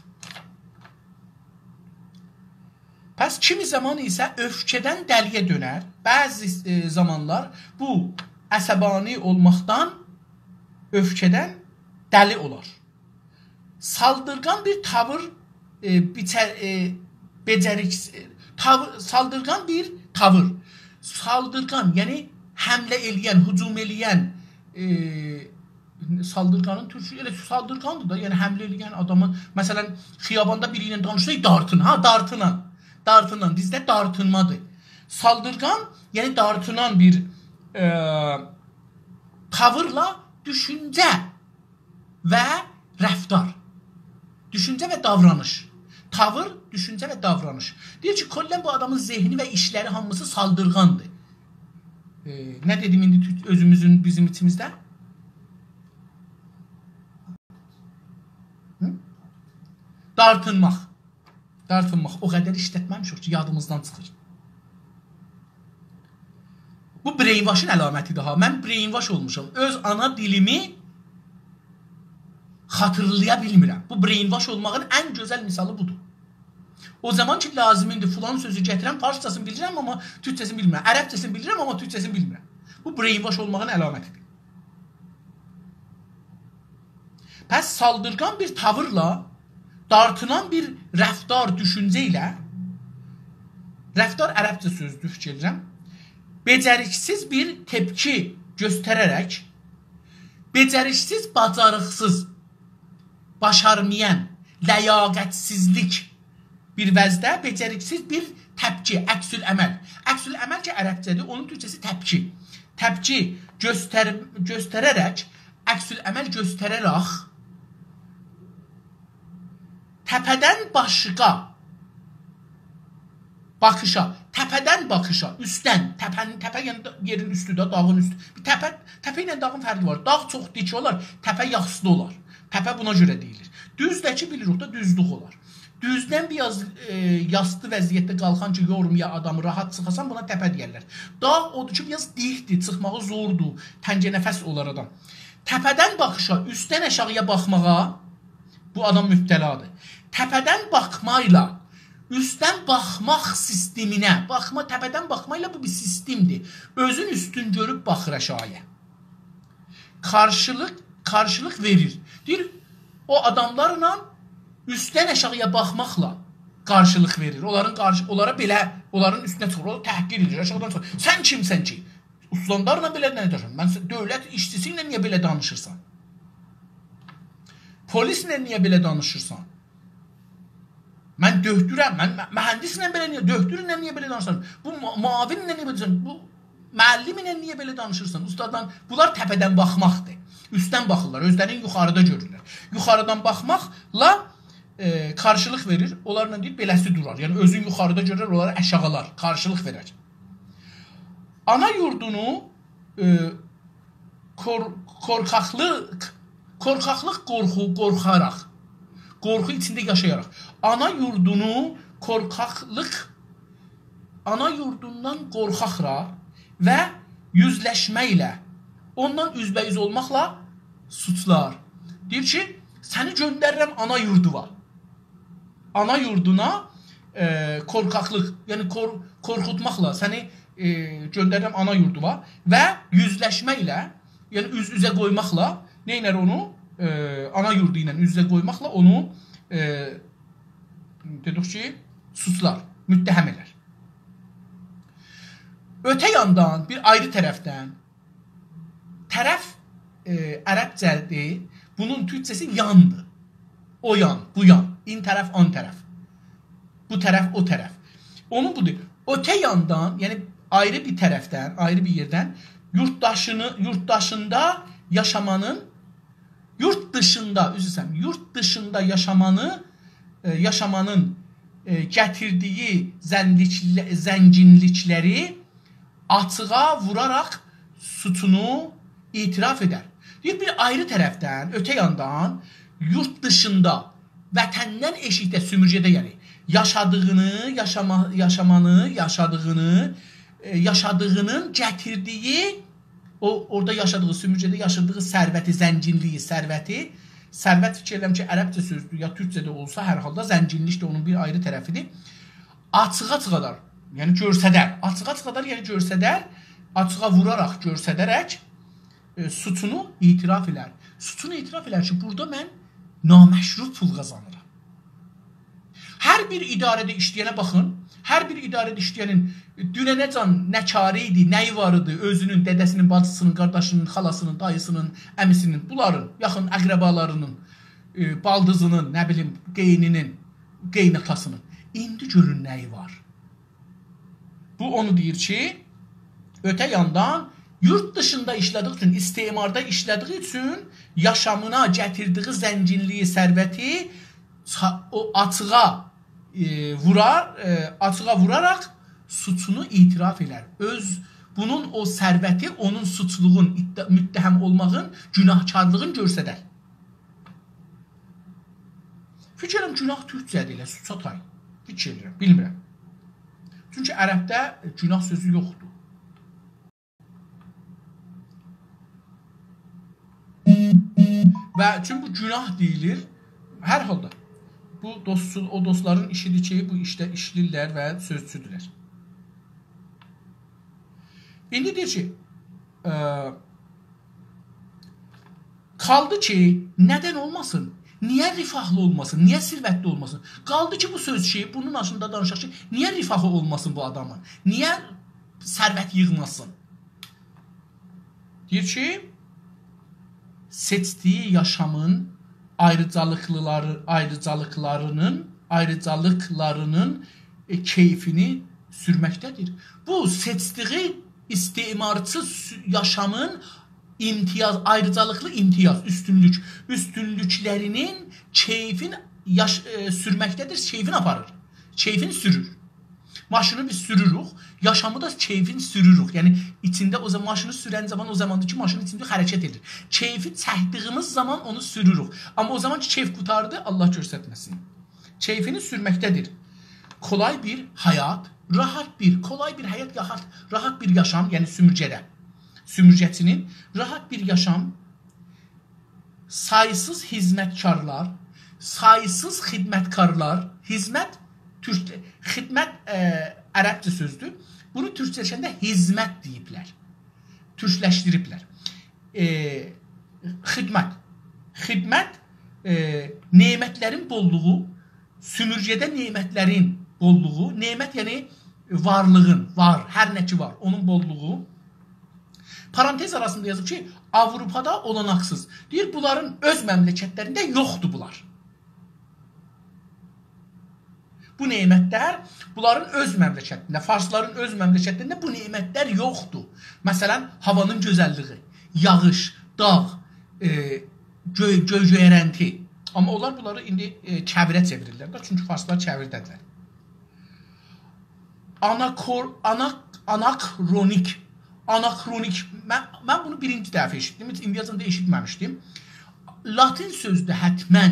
پس کیمی زامان ایسه اؤفکه‌دن دلی‌یه دؤنر. بعضی، ائ، زامانلار بو عصبانی اولماقدان، اؤفکه‌دن دلی اولار. سالدیرغان بیر تاویر، ائ، بیچه-، ائ، بئجریک-، ائ، تاویر، سالدیرغان بیر تاویر. سالدیرغان، یعنی حمله ائله‌ین، هجوم ائله‌ین، ائ، سالدیرغانین تورکو ائله سالدیرغاندیر دا، یعنی حمله ائله‌ین آداما، مثلا، خیاباندا بیری ایله دانیشسا، دارتین، ها، دارتینان. دارتینان، بیزده دارتینمادیر. سالدیرغان، یعنی دارتینان بیر، ائ، تاویرلا دوشونجه و رفتار. دوشونجه و داورانیش. تاویر، دوشونجه و داورانیش. دئییر کی، کلاً بو آدامین ذهنی و ایشلری هامیسی سالدیرغاندیر. ائ، نه دئدیم ایندی تو-، اؤزوموزون، بیزیم ایچیمیزده؟ هی؟ دارتینماق. دارتینماق. او قدر ایشلتمه‌میشیک کی، یادیمیزدان چیخیر. بو brainwashین علامتیدیر ها. من brainwash اولموشام. اؤز آنا دیلیمی خاطیرلایا بیلمیرم. بو brainwash اولماغین ان گؤزل مثالی بودور. او زامان کی، لازیمیمدیر، فلان سؤزو گتیرم، فارسجاسینی بیلیرم، آمما تورکجه‌سینی بیلمیرم. عربجه‌سینی بیلیرم، آمما تورکجه‌سینی بیلمیرم. بو brainwash اولماغین علامتیدیر. پس سالدیرغان بیر تاویرلا، دارتینان بیر رفتار، دوشونجه ایله، رفتار عربجه سؤزدور، فیکیر ائدیرم، بئجریکسیز بیر تپکی گؤستره‌رک، بئجریکسیز، باجاریقسیز، باشارمایان، لیاقتسیزلیک بیر وضعده، بئجریکسیز بیر تپکی، عکس‌العمل. عکس‌العمل کی، عربجه‌دیر، اونون تورکجه‌سی تپکی. تپکی گؤستر-، گؤستره‌رک، عکس‌العمل گؤستره‌رک، تپه‌دن باشقا باخیشا، تپه‌دن باخیشا، اوستدن، تپه‌نین، تپه، یعنی دا-، یئرین اوستو ده، داغین اوستو. بیر تپه، تپه ایله داغین فرقی وار. داغ چوخ دیک اولار، تپه یاستی اولار. تپه بونا گؤره دئییلیر. دوز ده کی، بیلیریک ده، دوزلوک اولار. دوزدن بیر آز، ائ، یاستی وضعیتده قالخان کی، یورمایا آدامی، راحت چیخاسان، بونا تپه دئیرلر. داغ اودور کی، بیر آز دیکدیر، چیخماغی زوردور، تنگ‌نفس اولار آدام. تپه‌دن باخیشا، اوستدن آشاغییا باخماغا بو آدام مبتلادیر. تپه‌دن باخمایلا، اوستدن باخماق سیستمینه، باخما، تپه‌دن باخمایلا بو بیر سیستمدیر. اؤزون اوستون گؤروب باخیر آشاغییا. قارشیلیق، قارشیلیق وئریر. دئییر، او آداملارلا اوستدن آشاغییا باخماقلا قارشیلیق وئریر. اونلارین قارشی-، اونلارا بئله، اونلارین اوستونه چیخیر، اونلاری تحقیر ائدیر، آشاغیدان چیخیر. سن کیمسن کی، استاندارلا بئله نه ائدیرسن؟ من س-، دؤولت ایشچی‌سینله نییه بئله دانیشیرسان؟ پلیسله نییه بئله دانیشیرسان؟ من دؤکتورم، من م-، مهندسله بئله نییه، دؤکتورله نییه بئله دانیشیرسان؟ بو مو-، معاونله نییه بئله دانیشیرسان؟ بو معلمله نییه بئله دانیشیرسان؟ استادلا، بونلار تپه‌دن باخماقدیر. اوستدن باخیرلار، اؤزلرینی یوخاریدا گؤرورلر. یوخاریدان باخماقلا، ائ، قارشیلیق وئریر، اونلارلا دئییر، بئله‌سی دورار. یعنی اؤزون یوخاریدا گؤرر، اونلاری آشاغیلار، قارشیلیق وئرر. آنا یوردونو، ائ، کور-، کورکاقلیق، کورکاقلیق، قورخو، قورخاراق، قورخو ایچینده یاشایاراق. آنا یوردونو کورکاقلیق، آنا یوردوندان قورخاقلا و یوزلشمه ایله، اوندان اوزبه‌اوز اولماقلا سوچلار. دئییر کی، سنی گؤندریرم آنا یوردووا. آنا یوردونا، ائ، کورکاقلیق، یعنی کور-، قورخوتماقلا سنی، ائ، گؤندریرم آنا یوردووا و یوزلشمه ایله، یعنی اوز-اوزه قویماقلا، نئینر اونو؟ ائ، آنا یوردو ایله اوز-اوزه قویماقلا اونو، ائ، دئدیک کی، سوچلار، متهم ائلر. اؤته یاندان، بیر آیری طرفدن، طرف، ائ، عربجه‌دیر. بونون تورکجه‌سی یاندیر. او یان، بو یان. این طرف، آن طرف. بو طرف، او طرف. اونون بودور. اؤته یاندان، یعنی آیری بیر طرفدن، آیری بیر یئردن یورتداشینی، یورتداشیندا یاشامانین، یورت دیشیندا، عذر ایسته‌ییرم، یورت دیشیندا یاشامانی، ائ، یاشامانین، ائ، گتیردیگی زنلیکله-، زنگینلیکلری آچیغا ووراراق سوچونو اعتراف ائدر. دئییر، بیر آیری طرفدن، اؤته یاندان، یورت دیشیندا، وطندن ائشیکده، سؤمورگه‌ده، یعنی، یاشادیغینی، یاشاما-، یاشامانی، یاشادیغینی، ائ، یاشادیغینین گتیردیگی، او، اورادا یاشادیغی، سؤمورگه‌ده یاشادیغی ثروتی، زنگینلیگی، ثروتی، ثروت فیکیر ائدیرم کی، عربجه سؤزدور، یا تورکجه ده اولسا، هر حالدا زنگینلیک ده اونون بیر آیری طرفیدیر. آچیغا چیخادار، یعنی گؤرسدر. آچیغا چیخادار، یعنی گؤرسدر، آچیغا ووراراق، گؤرسدرک، ائ، سوچونو اعتراف ائلر. سوچونو اعتراف ائلر کی، بورادا من نامشروع پول قازانیرام. هر بیر اداره‌ده ایشله‌ینه باخین، هر بیر اداره‌ده ایشله‌ینین دوننه‌جن نه کاری ایدی، نه‌یی وار ایدی، اؤزونون، دده‌سینین، باجیسینین، قارداشینین، خالاسینین، داییسینین، عمیسینین، بونلارین، یاخین اقربالارینین، ائ، بالدیزینین، نه بیلیم، قئینینین، قئیناتاسینین. ایندی گؤرون نه‌یی وار. بو اونو دئییر کی، اؤته یاندان یورد دیشیندا ایشله‌دیگی اوچون، استعماردا ایشله‌دیگی اوچون یاشامینا گتیردیگی زنگینلیگی، ثروتی سا-، او آچیغا، ائ، وورار، ائ، آچیغا ووراراق سوچونو اعتراف ائلر. اؤز، بونون او ثروتی اونون سوچلوغون، ادعا-، متهم اولماغین، گوناهکارلیغین گؤسترر. فیکیر ائدیرم، گوناه تورکجه‌دیر، ائله سوچا تای. فیکیر ائدیرم، بیلمیرم. چونکی عربده گوناه سؤزو یوخدور. و چون بو گوناه دئییلیر، هر حالدا بو دوستسوز، او دوستلارین ایشیدیر کی، بو ایشده ایشله‌ییرلر و سؤزچودورلر. ایندی دئییر کی، ائ، قالدی کی، ندن اولماسین؟ نییه رفاهلی اولماسین؟ نییه ثروتلی اولماسین؟ قالدی کی، بو سؤز کی، بونون هاقیندا دانیشاق کی، نییه رفاهی اولماسین بو آدامین؟ نییه ثروت ییغماسین؟ دئییر کی، سئچدیگی یاشامین آیریجالیقلیلاری، آیریجالیقلارینین، آیریجالیقلارینین، ائ، کئیفینی سورمکده‌دیر. بو سئچدیگی استعمارچی سو-، یاشامین امتیاز، آیریجالیقلی امتیاز، اوستونلوک، اوستونلوکلرینین کئیفین یاش-، ائ، سورمکده‌دیر، کئیفین آپاریر، کئیفین سورور. ماشینی بیز سوروروک، یاشامی دا کئیفین سوروروک. یعنی، ایچینده او زامان ماشینی سورن زامان او زاماندیر کی، ماشین ایچینده حرکت ائدیر. کئیفی چکدیگیمیز زامان اونو سوروروک. آمما او زامان کی، کئیف قوتاردی، الله گؤسترمه‌سین. کئیفینی سورمکده‌دیر. کولای بیر حیات، راحت بیر، کولای بیر حیات، راحت، راحت بیر یاشام، یعنی سومورگه‌ده. سومورگه‌چی‌نین راحت بیر یاشام، سایسیز خدمتکارلار، سایسیز خدمتکارلار، خدمت، تورک، خدمت، ائ، عربجه سؤزدور. بونو تورکجه‌لشنده هیزمت دئییبلر. تورکلشدیریبلر. ائ، خدمت. خدمت، ائ، نعمتلرین بوللوغو، سومورگه‌ده نعمتلرین بوللوغو، نعمت یعنی وارلیغین، وار، هر نه کی وار، اونون بوللوغو. پارانتز آراسیندا یازیب کی، آوروپادا اولاناقسیز. دئییر، بونلارین اؤز مملکتلرینده یوخدور بونلار. بو نعمتلر بونلارین اؤز مملکتینده، فارسلارین اؤز مملکتینده بو نعمتلر یوخدور. مثلا، هاوانین گؤزللیگی، یاغیش، داغ، ائ، گؤی، گؤی گؤیرنتی. آمما اونلار بونلاری ایندی، ائ، کویره چئویریرلر ده، چونکی فارسلار کویرده‌دیرلر. آناکور-، آناک-، آناکرونیک. آناکرونیک. من، من بونو بیرینجی دفعه ائشیتدیم. هئچ ایندیه‌جن ده ائشیتمه‌میشدیم. لاتین سؤزو ده حتما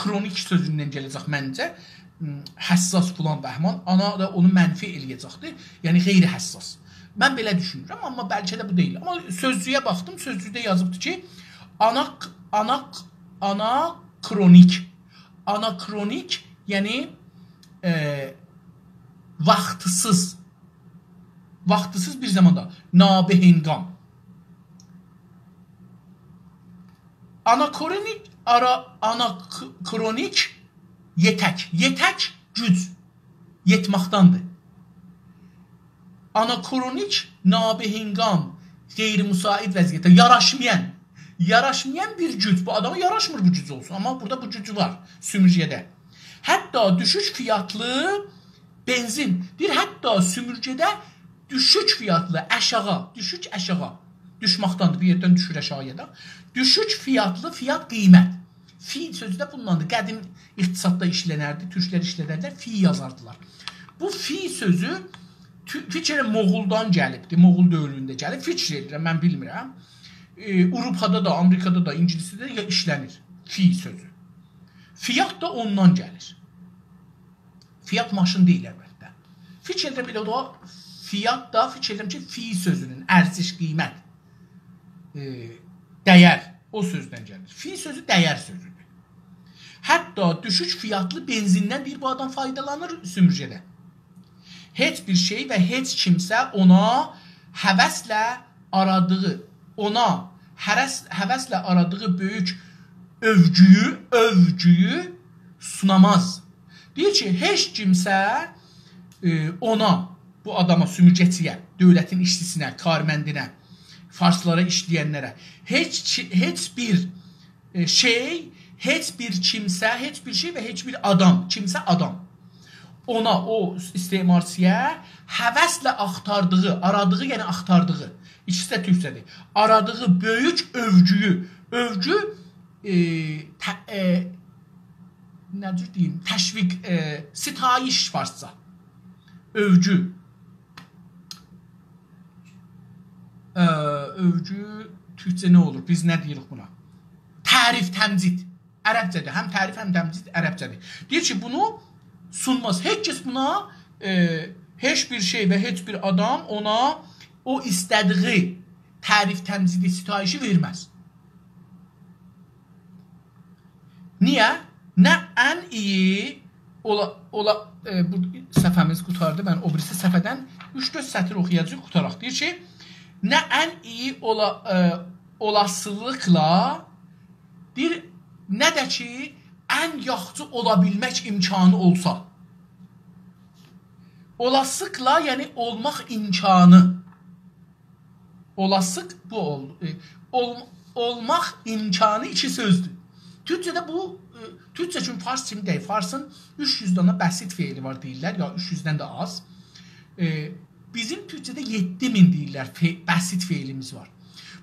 کرونیک سؤزوندن گله‌جک منجه. م، حساس فلان بهمان. آنا دا اونو منفی ائله‌یه‌جکدیر. یعنی غیر حساس. من بئله دوشونورم، آمما بلکه ده بو دئییل. آمما سؤزلویه باخدیم، سؤزلوکده یازیبدیر کی، آناک-، آناک-، آناکرونیک. آناکرونیک، یعنی، ائ، واختسیز. واختسیز بیر زاماندا. نابهنگام. آناکرونیک، آرا-، آناکرونیک، یئتک. یئتک گوج. یئتمکدندیر. آناکرونیک، نابهنگام، غیر مساعد وضعیتده، یاراشمایان. یاراشمایان بیر گوج. بو آداما یاراشمیر بو گوج اولسون. آمما بورادا بو گوج وار. سومورگه‌ده. حتی دوشوک فیاتلی بنزین. دئییر، حتی سومورگه‌ده دوشوک فیاتلی، آشاغی، دوشوک آشاغی. دوشمکدندیر، بیر یئردن دوشور آشاغییا دا. دوشوک فیاتلی، فیات قیمت. فی سؤزو ده بونداندیر. قدیم اقتصاددا ایشلنردی، تورکلر ایشلدردیلر، فی یازاردیلار. بو فی سؤزو تو-، فیکر ائلیرم موغولدان گلیبدی، موغول دؤورونده گلیب. فیکر ائدیرم، من بیلمیرم. ائ، آوروپادا دا، آمریکادا دا، اینگیلیسده ده ایشلنیر فی سؤزو. فیات دا اوندان گلیر. فیات ماشین دئییل البته. فیکر ائدیرم ائله او دا فیات دا، فیکر ائدیرم کی، فی سؤزونون ارزش، قیمت، ائ، دیر او سؤزدن گلیر. فی سؤزو دیر سؤزودور. حتی دوشوک فیاتلی بنزیندن دئییر بو آدام فایدالانیر سومورگه‌ده. هئچ بیر شئی و هئچ کیمسه اونا هوسله آرادیغی، اونا هرس-، هوسله آرادیغی بؤیوک اؤوگویو، اؤوگویو سوناماز. دئییر کی، هئچ کیمسه، ائ، اونا، بو آداما، سومورگه‌چی‌یه، دؤولتین ایشچی‌سینه، کارمندینه، فارسلارا، ایشله‌ینلره، هئچ کی-، هئچ بیر، ائ، شئی، هئچ بیر کیمسه، هئچ بیر شئی و هئچ بیر آدام، کیمسه، آدام اونا، او استعمارچی‌یا هوسله آختاردیغی، آرادیغی، یعنی آختاردیغی، ایکیسی ده تورکجه‌دیر. آرادیغی بؤیوک اؤوگویو، اؤوگو، ائ، ته-، ائ، نه جور دئییم، تشویق، ائ، ستایش فارسجا. اؤوگو. ائ، اؤوگو تورکجه نه اولور؟ بیز نه دئییریک بونا؟ تعریف، تمجید. عربجه‌دیر. هم تعریف، هم تمجید عربجه‌دیر. دئییر کی، بونو سونماز. هئچ کس بونا، ائ، هئچ بیر شئی و هئچ بیر آدام اونا او ایسته‌دیگی تعریف، تمجیدی، ستایشی وئرمز. نییه؟ نه ان ایی اولا، اولا، ائ، بو صفحه‌میز قوتاردی. من او بیریسی صفحه‌دن اوچ-دؤرد سطیر اوخویاجاغیق، قوتاراق. دئییر کی، نه ان ایی اولا، ائ، اولاسیلیقلا، دئییر، نه ده کی، ان یاخشی اولا بیلمک امکانی اولسا. اولاسیلیقلا، یعنی اولماق امکانی. اولاسیلیق بو اول-، ائ، اول-، اولماق امکانی ایکی سؤزدور. تورکجه‌ده بو، ائ، تورکجه کیمی فارس کیمی دئییل. فارسین اوچ یوز دنه بسیط فعلی وار دئییرلر، یا اوچ یوزدن ده آز. ائ، بیزیم تورکجه‌ده یئددی مین دئییرلر فع-، بسیط فعلیمیز وار.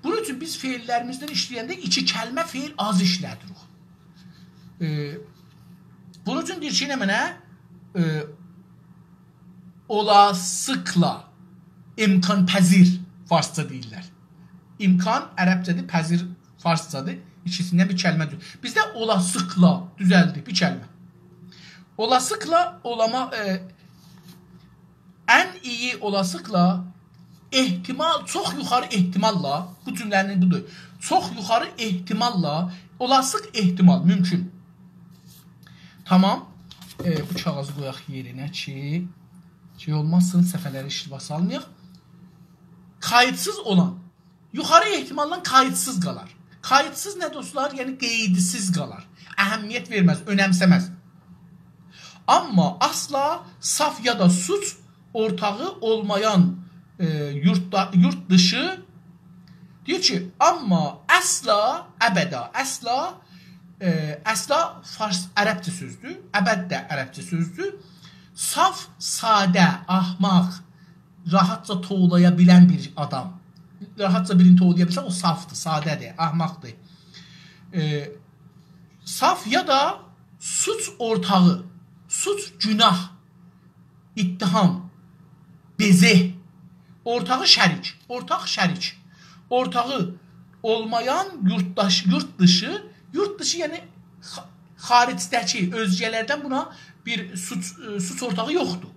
بونون اوچون بیز فعللریمیزدن ایشله‌ینده ایکی کلمه فعل آز ایشله‌دیریک. ائ، بونون اوچون دئییر کی، نمنه؟ ائ، اولاسیلیقلا، امکان‌پذیر فارسجا دئییرلر. امکان عربجه‌دیر، پذیر فارسجادیر. ایکیسیندن بیر کلمه دوز-، بیزده اولاسیلیقلا دوزلدی، بیر کلمه. اولاسیلیقلا اولاما، ائ، ان ایی اولاسیلیقلا احتمال، چوخ یوخاری احتماللا، بو جمله‌نین بودور. چوخ یوخاری احتماللا، اولاسیلیق احتمال، مومکون. تامام. ائ، بو کاغیذی قویاق یئرینه کی، شئی اولماسین، صفحه‌لری اشتباه سالمایاق. قاییتسیز اولان، یوخاری احتماللا قاییتسیز قالار. قاییتسیز نه، دوستلار؟ یعنی قیدسیز قالار. اهمیت وئرمز، اؤنمسه‌مز. آمما اصلا صاف یا دا سوچ اورتاغی اولمایان، ائ، یورتدا-، یورت دیشی، دئییر کی، آمما اصلا، ابدا، اصلا، ائ، اصلا فارس، عربجه سؤزدور، ابد ده عربجه سؤزدور. صاف، ساده، احمق، راحتجا توولایا بیلن بیر آدام. راحتجا بیرینی توولایا بیلسه، او صافدیر، ساده‌دیر، احمقدیر. ائ، صاف یا دا سوچ اورتاغی، سوچ، گوناه، اتهام، بزه، اورتاغی، شریک، اورتاق، شریک، اورتاغی اولمایان یورتداش، یورت دیشی، یورت دیشی، یعنی خا-، خارجده‌کی، اؤزگه‌لردن بونا بیر سوچ، ائ، سوچ اورتاغی یوخدور.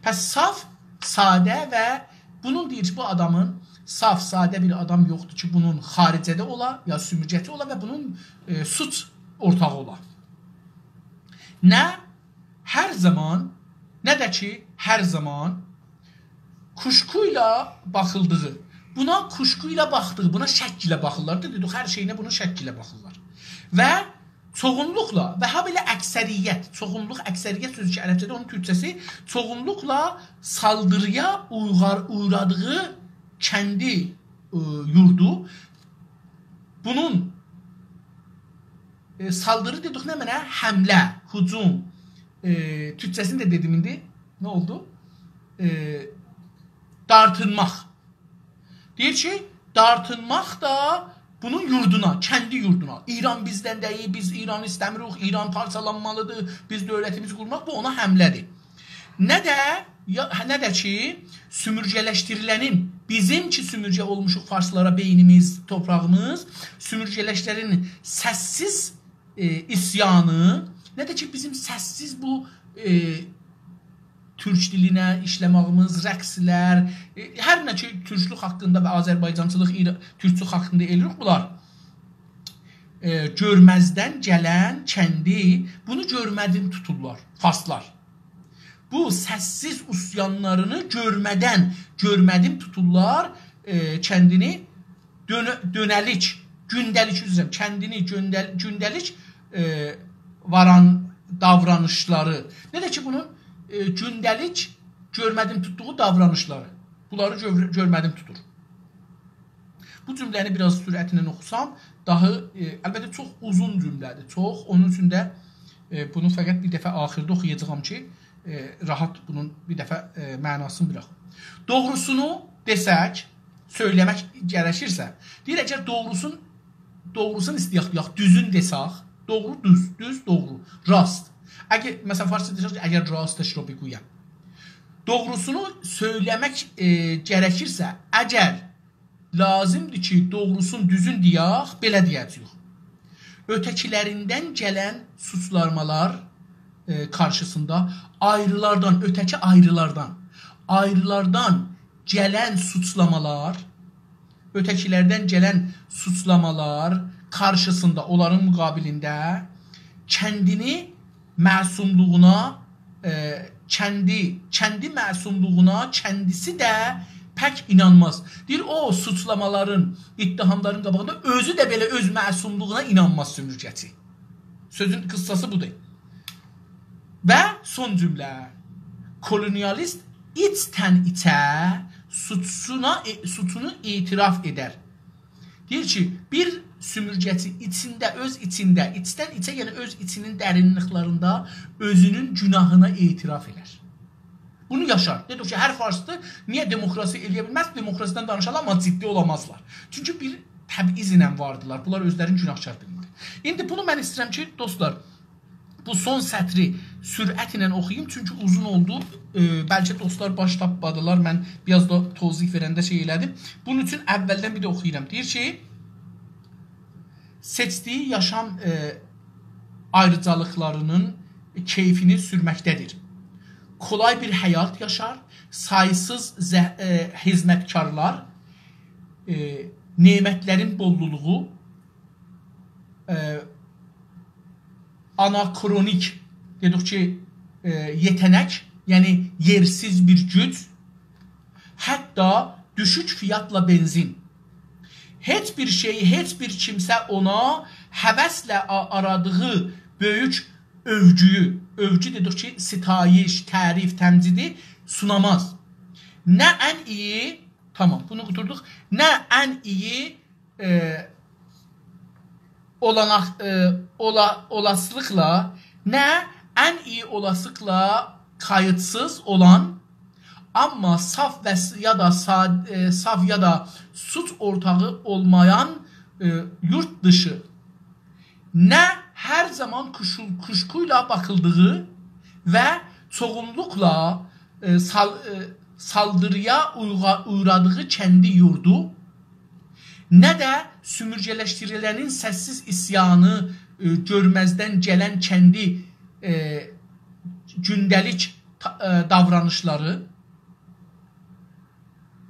پس صاف، ساده و بونون دئییر کی، بو آدامین صاف، ساده بیر آدام یوخدور کی، بونون خارجه‌ده اولا، یا سومورگه‌چی اولا و بونون، ائ، سوچ اورتاغی اولا. نه هر زامان، نه ده کی، هر زامان کوشکویلا باخیلدیغی. بونا کوشکویلا باخدیغی، بونا شک ایله باخیرلار. دئدیک، هر شئیینه بونون شک ایله باخیرلار. و چوغونلوقلا، و هابئله اکثریت، چوغونلوق، اکثریت سؤزو کی، عربجه‌ده، اونون تورکجه‌سی، چوغونلوقلا سالدیری‌یا اویغار-، اوغرادیغی کندی، ائ، یوردو. بونون، ائ، سالدیری دئدیک، نمنه؟ حمله، هجوم. ائ، تورکجه‌سینی ده دئدیم ایندی. نه اولدو؟ ائ، دارتینماق. دئییر کی، دارتینماق دا بونون یوردونا، کندی یوردونا. ایران بیزدن دئییل، بیز ایرانی ایسته‌میریک، ایران پارچالانمالیدیر، بیز دؤولتیمیزی قورماق، بو اونا حمله‌دیر. نه ده، یا، نه ده کی، سومورگه‌لشدیریلنین، بیزیم کی، سومورگه اولموشوق فارسلارا بئینیمیز، توپراغیمیز، سومورگه‌لشدیریلنین سس‌سیز، ائ، عصیانی، نه ده کی، بیزیم سس‌سیز بو، ائ، تورک دیلینه ایشله‌ماغیمیز، رقصلر، ائ، هر نه کی، تورکلوک حاقیندا و آذربایجانچیلیق، ایرا-، تورکچولوک حاقیندا ائله‌ییریک، بونلار، ائ، گؤرمزدن گلن کندی، بونو گؤرمه‌دین توتورلار فارسلار. بو سس‌سیز عصیانلارینی گؤرمه‌دن، گؤرمه‌دین توتورلار، ائ، کندینی دؤنه-، دؤنه‌لیک، گونده‌لیک، عذر ایسته‌ییرم، کندینی گونده‌ل-، گونده‌لیک، ائ، واران داورانیشلاری. نه ده کی، بونون، ائ، گونده‌لیک گؤرمه‌دین توتدوغو داورانیشلاری. بونلاری گؤر-، گؤرمه‌دین توتور. بو جمله‌نی بیر آز سرعتله اوخوسام، داها، ائ، البته، چوخ اوزون جمله‌دیر، چوخ. اونون اوچون ده ائ، بونو فقط بیر دفعه آخیردا اوخویاجاغام کی، ائ، راحت بونون بیر دفعه، ائ، معناسینی بیلک. دوغروسونو دئسک، سؤیله‌مک گرکیرسه، دئییر، اگر دوغروسون، دوغروسونو ایسته‌یک، دئیک، دوزون دئسک، دوغرو، دوز، دوز، دوغرو، راست. اگر، مثلا، فارسجا دئسک، اگر راستش رو بگویم. دوغروسونو سؤیله‌مک، ائ، گرکیرسه، اگر لازیمدیر کی، دوغروسون، دوزون دئیک، بئله دئیه‌جه‌ییک. اؤته‌کی‌لریندن گلن سوچلامالار، ائ، قارشیسیندا آیریلاردان، اؤته‌کی آیریلاردان، آیریلاردان گلن سوچلامالار، اؤته‌کی‌لردن گلن سوچلامالار قارشیسیندا، اونلارین مقابلینده کندینی معصوملوغونا، ائ، کندی، کندی معصوملوغونا کندیسی ده پک اینانماز. دئییر، او سوچلامالارین، اتهاملارین قاباغیندا اؤزو ده بئله اؤز معصوملوغونا اینانماز سؤمورگه‌چی. سؤزون قیسساسی بودور. و سون جمله. کولونیالیست ایچدن ایچه سوچونا، ائ، سوچونو اعتراف ائدر. دئییر کی، بیر سؤمورگه‌چی ایچینده، اؤز ایچینده، ایچدن ایچه، یعنی اؤز ایچینین درینلیکلرینده اؤزونون گوناهینا اعتراف ائدر. بونو یاشار. دئدیک کی، هر فارسدیر، نییه دموکراسی ائلیه بیلمز؟ دموکراسیدن دانیشالار، آمما جدی اولامازلار. چونکی بیر تبعیض ایله واردیلار. بونلار اؤزلرینی گوناهکار بیلیر. ایندی بونو من ایسته‌ییرم کی، دوستلار، بو سون سطری سرعتله اوخویوم، چونکی اوزون اولدو. ائ، بلکه دوستلار باش تاپمادیلار، من بیر آز دا توضیح وئرنده شئی ائله‌دیم. بونون اوچون اولدن بیر ده اوخویورام. دئییر کی، سئچدیگی یاشام، ائ، آیریجالیقلارینین کئیفینی سورمکده‌دیر. کولای بیر حیات یاشار، سایسیز زه-، ائ، خدمتکارلار، ائ، نعمتلرین بوللولوغو، ائ، آناکرونیک، دئدیک کی، ائ، یئته‌نک، یعنی یئرسیز بیر گوج، حتی دوشوک فیاتلا بنزین. هئچ بیر شئی، هئچ بیر کیمسه اونا هوسله آ-، آرادیغی بؤیوک اؤوگویو، اؤوگو دئدیک کی، ستایش، تعریف، تمجیدی سوناماز. نه ان ایی، تامام، بونو قوتاردیق. نه ان ایی، ائ، اولاناق، ائ، اولا-، اولاسیلیقلا، نه ان ایی اولاسیلیقلا قاییتسیز اولان، آمما صاف و س-، یا دا سا-، ائ، صاف یا دا سوچ اورتاغی اولمایان، ائ، یورت دیشی، نه هر زامان کوشو-، کوشکویلا باخیلدیغی و چوغونلوقلا، ائ، سال-، ائ، سالدیرییا اویغا-، اوغرادیغی کندی یوردو، نه ده سؤمورگه‌لشدیریلنین سس‌سیز عصیانی، ائ، گؤرمزدن گلن کندی، ائ، گونده‌لیک تا-، ائ، داورانیشلاری.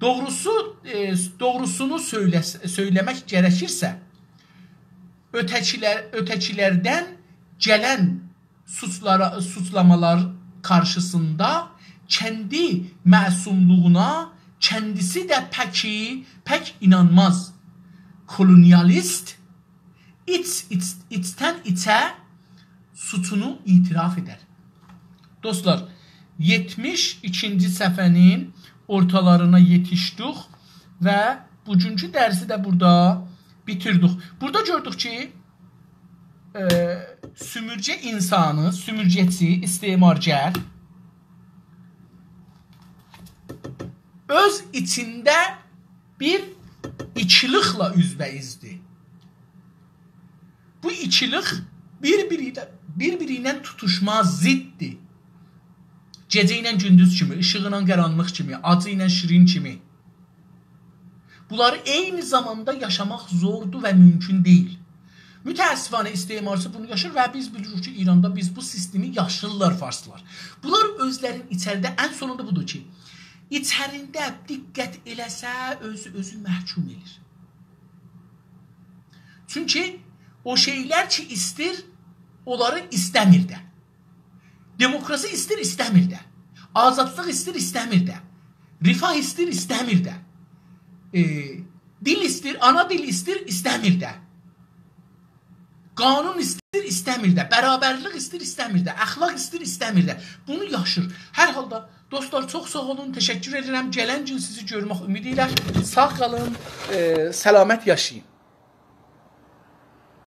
دوغروسو، ائ، دوغروسونو سؤیله-، سؤیله‌مک گرکیرسه، اؤته‌کی‌لر-، اؤته‌کی‌لردن گلن سوچلارا، سوچلامالار قارشیسیندا کندی معصوملوغونا کندیسی ده پکی، پک اینانماز. کولونیالیست ایچ، ایچ، ایچدن ایچه سوچونو اعتراف ائدر. دوستلار، یئتمیش ایکینجی صفحه‌نین اورتالارینا یئتیشدیک و بوگونکو درسی ده بورادا بیتیردیک. بورادا گؤردوک کی، ائ، سؤمورگه اینسانی، سؤمورگه‌چی، استعمارگر اؤز ایچینده بیر ایکیلیکله اوزبه‌اوزدیر. بو ایکیلیک بیر-بیری ایله، بیر-بیری ایله توتوشماز، ضددیر. گئجه ایله گوندوز کیمی، ایشیقلا قارانلیق کیمی، آجی ایله شیرین کیمی. بونلاری عینی زاماندا یاشاماق زوردور و مومکون دئییل. متأسفانه استعمارچی بونو یاشیر و بیز بیلیریک کی، ایراندا بیز بو سیستمی یاشیرلار فارسلار. بونلار اؤزلرین ایچریده، ان سونوندا بودور کی، ایچرینده دقت ائله‌سه، اؤزو، اؤزون محکوم ائله‌ییر. چونکی او شئیلر کی ایستیر، اونلاری ایسته‌میر ده. دموکراسی ایستیر، ایسته‌میر ده. آزادلیق ایستیر، ایسته‌میر ده. رفاه ایستیر، ایسته‌میر ده. ائ، دیل ایستیر، آنا دیل ایستیر، ایسته‌میر ده. قانون ایستیر، ایسته‌میر ده. برابرلیک ایستیر، ایسته‌میر ده. اخلاق ایستیر، ایسته‌میر ده. بونو یاشیر. هر حالدا، دوستلار، چوخ ساغ اولون، تشکر ائدیرم. گلن گون سیزی گؤرمک امیدی ایله. ساغ قالین، ائ، سلامت یاشایین.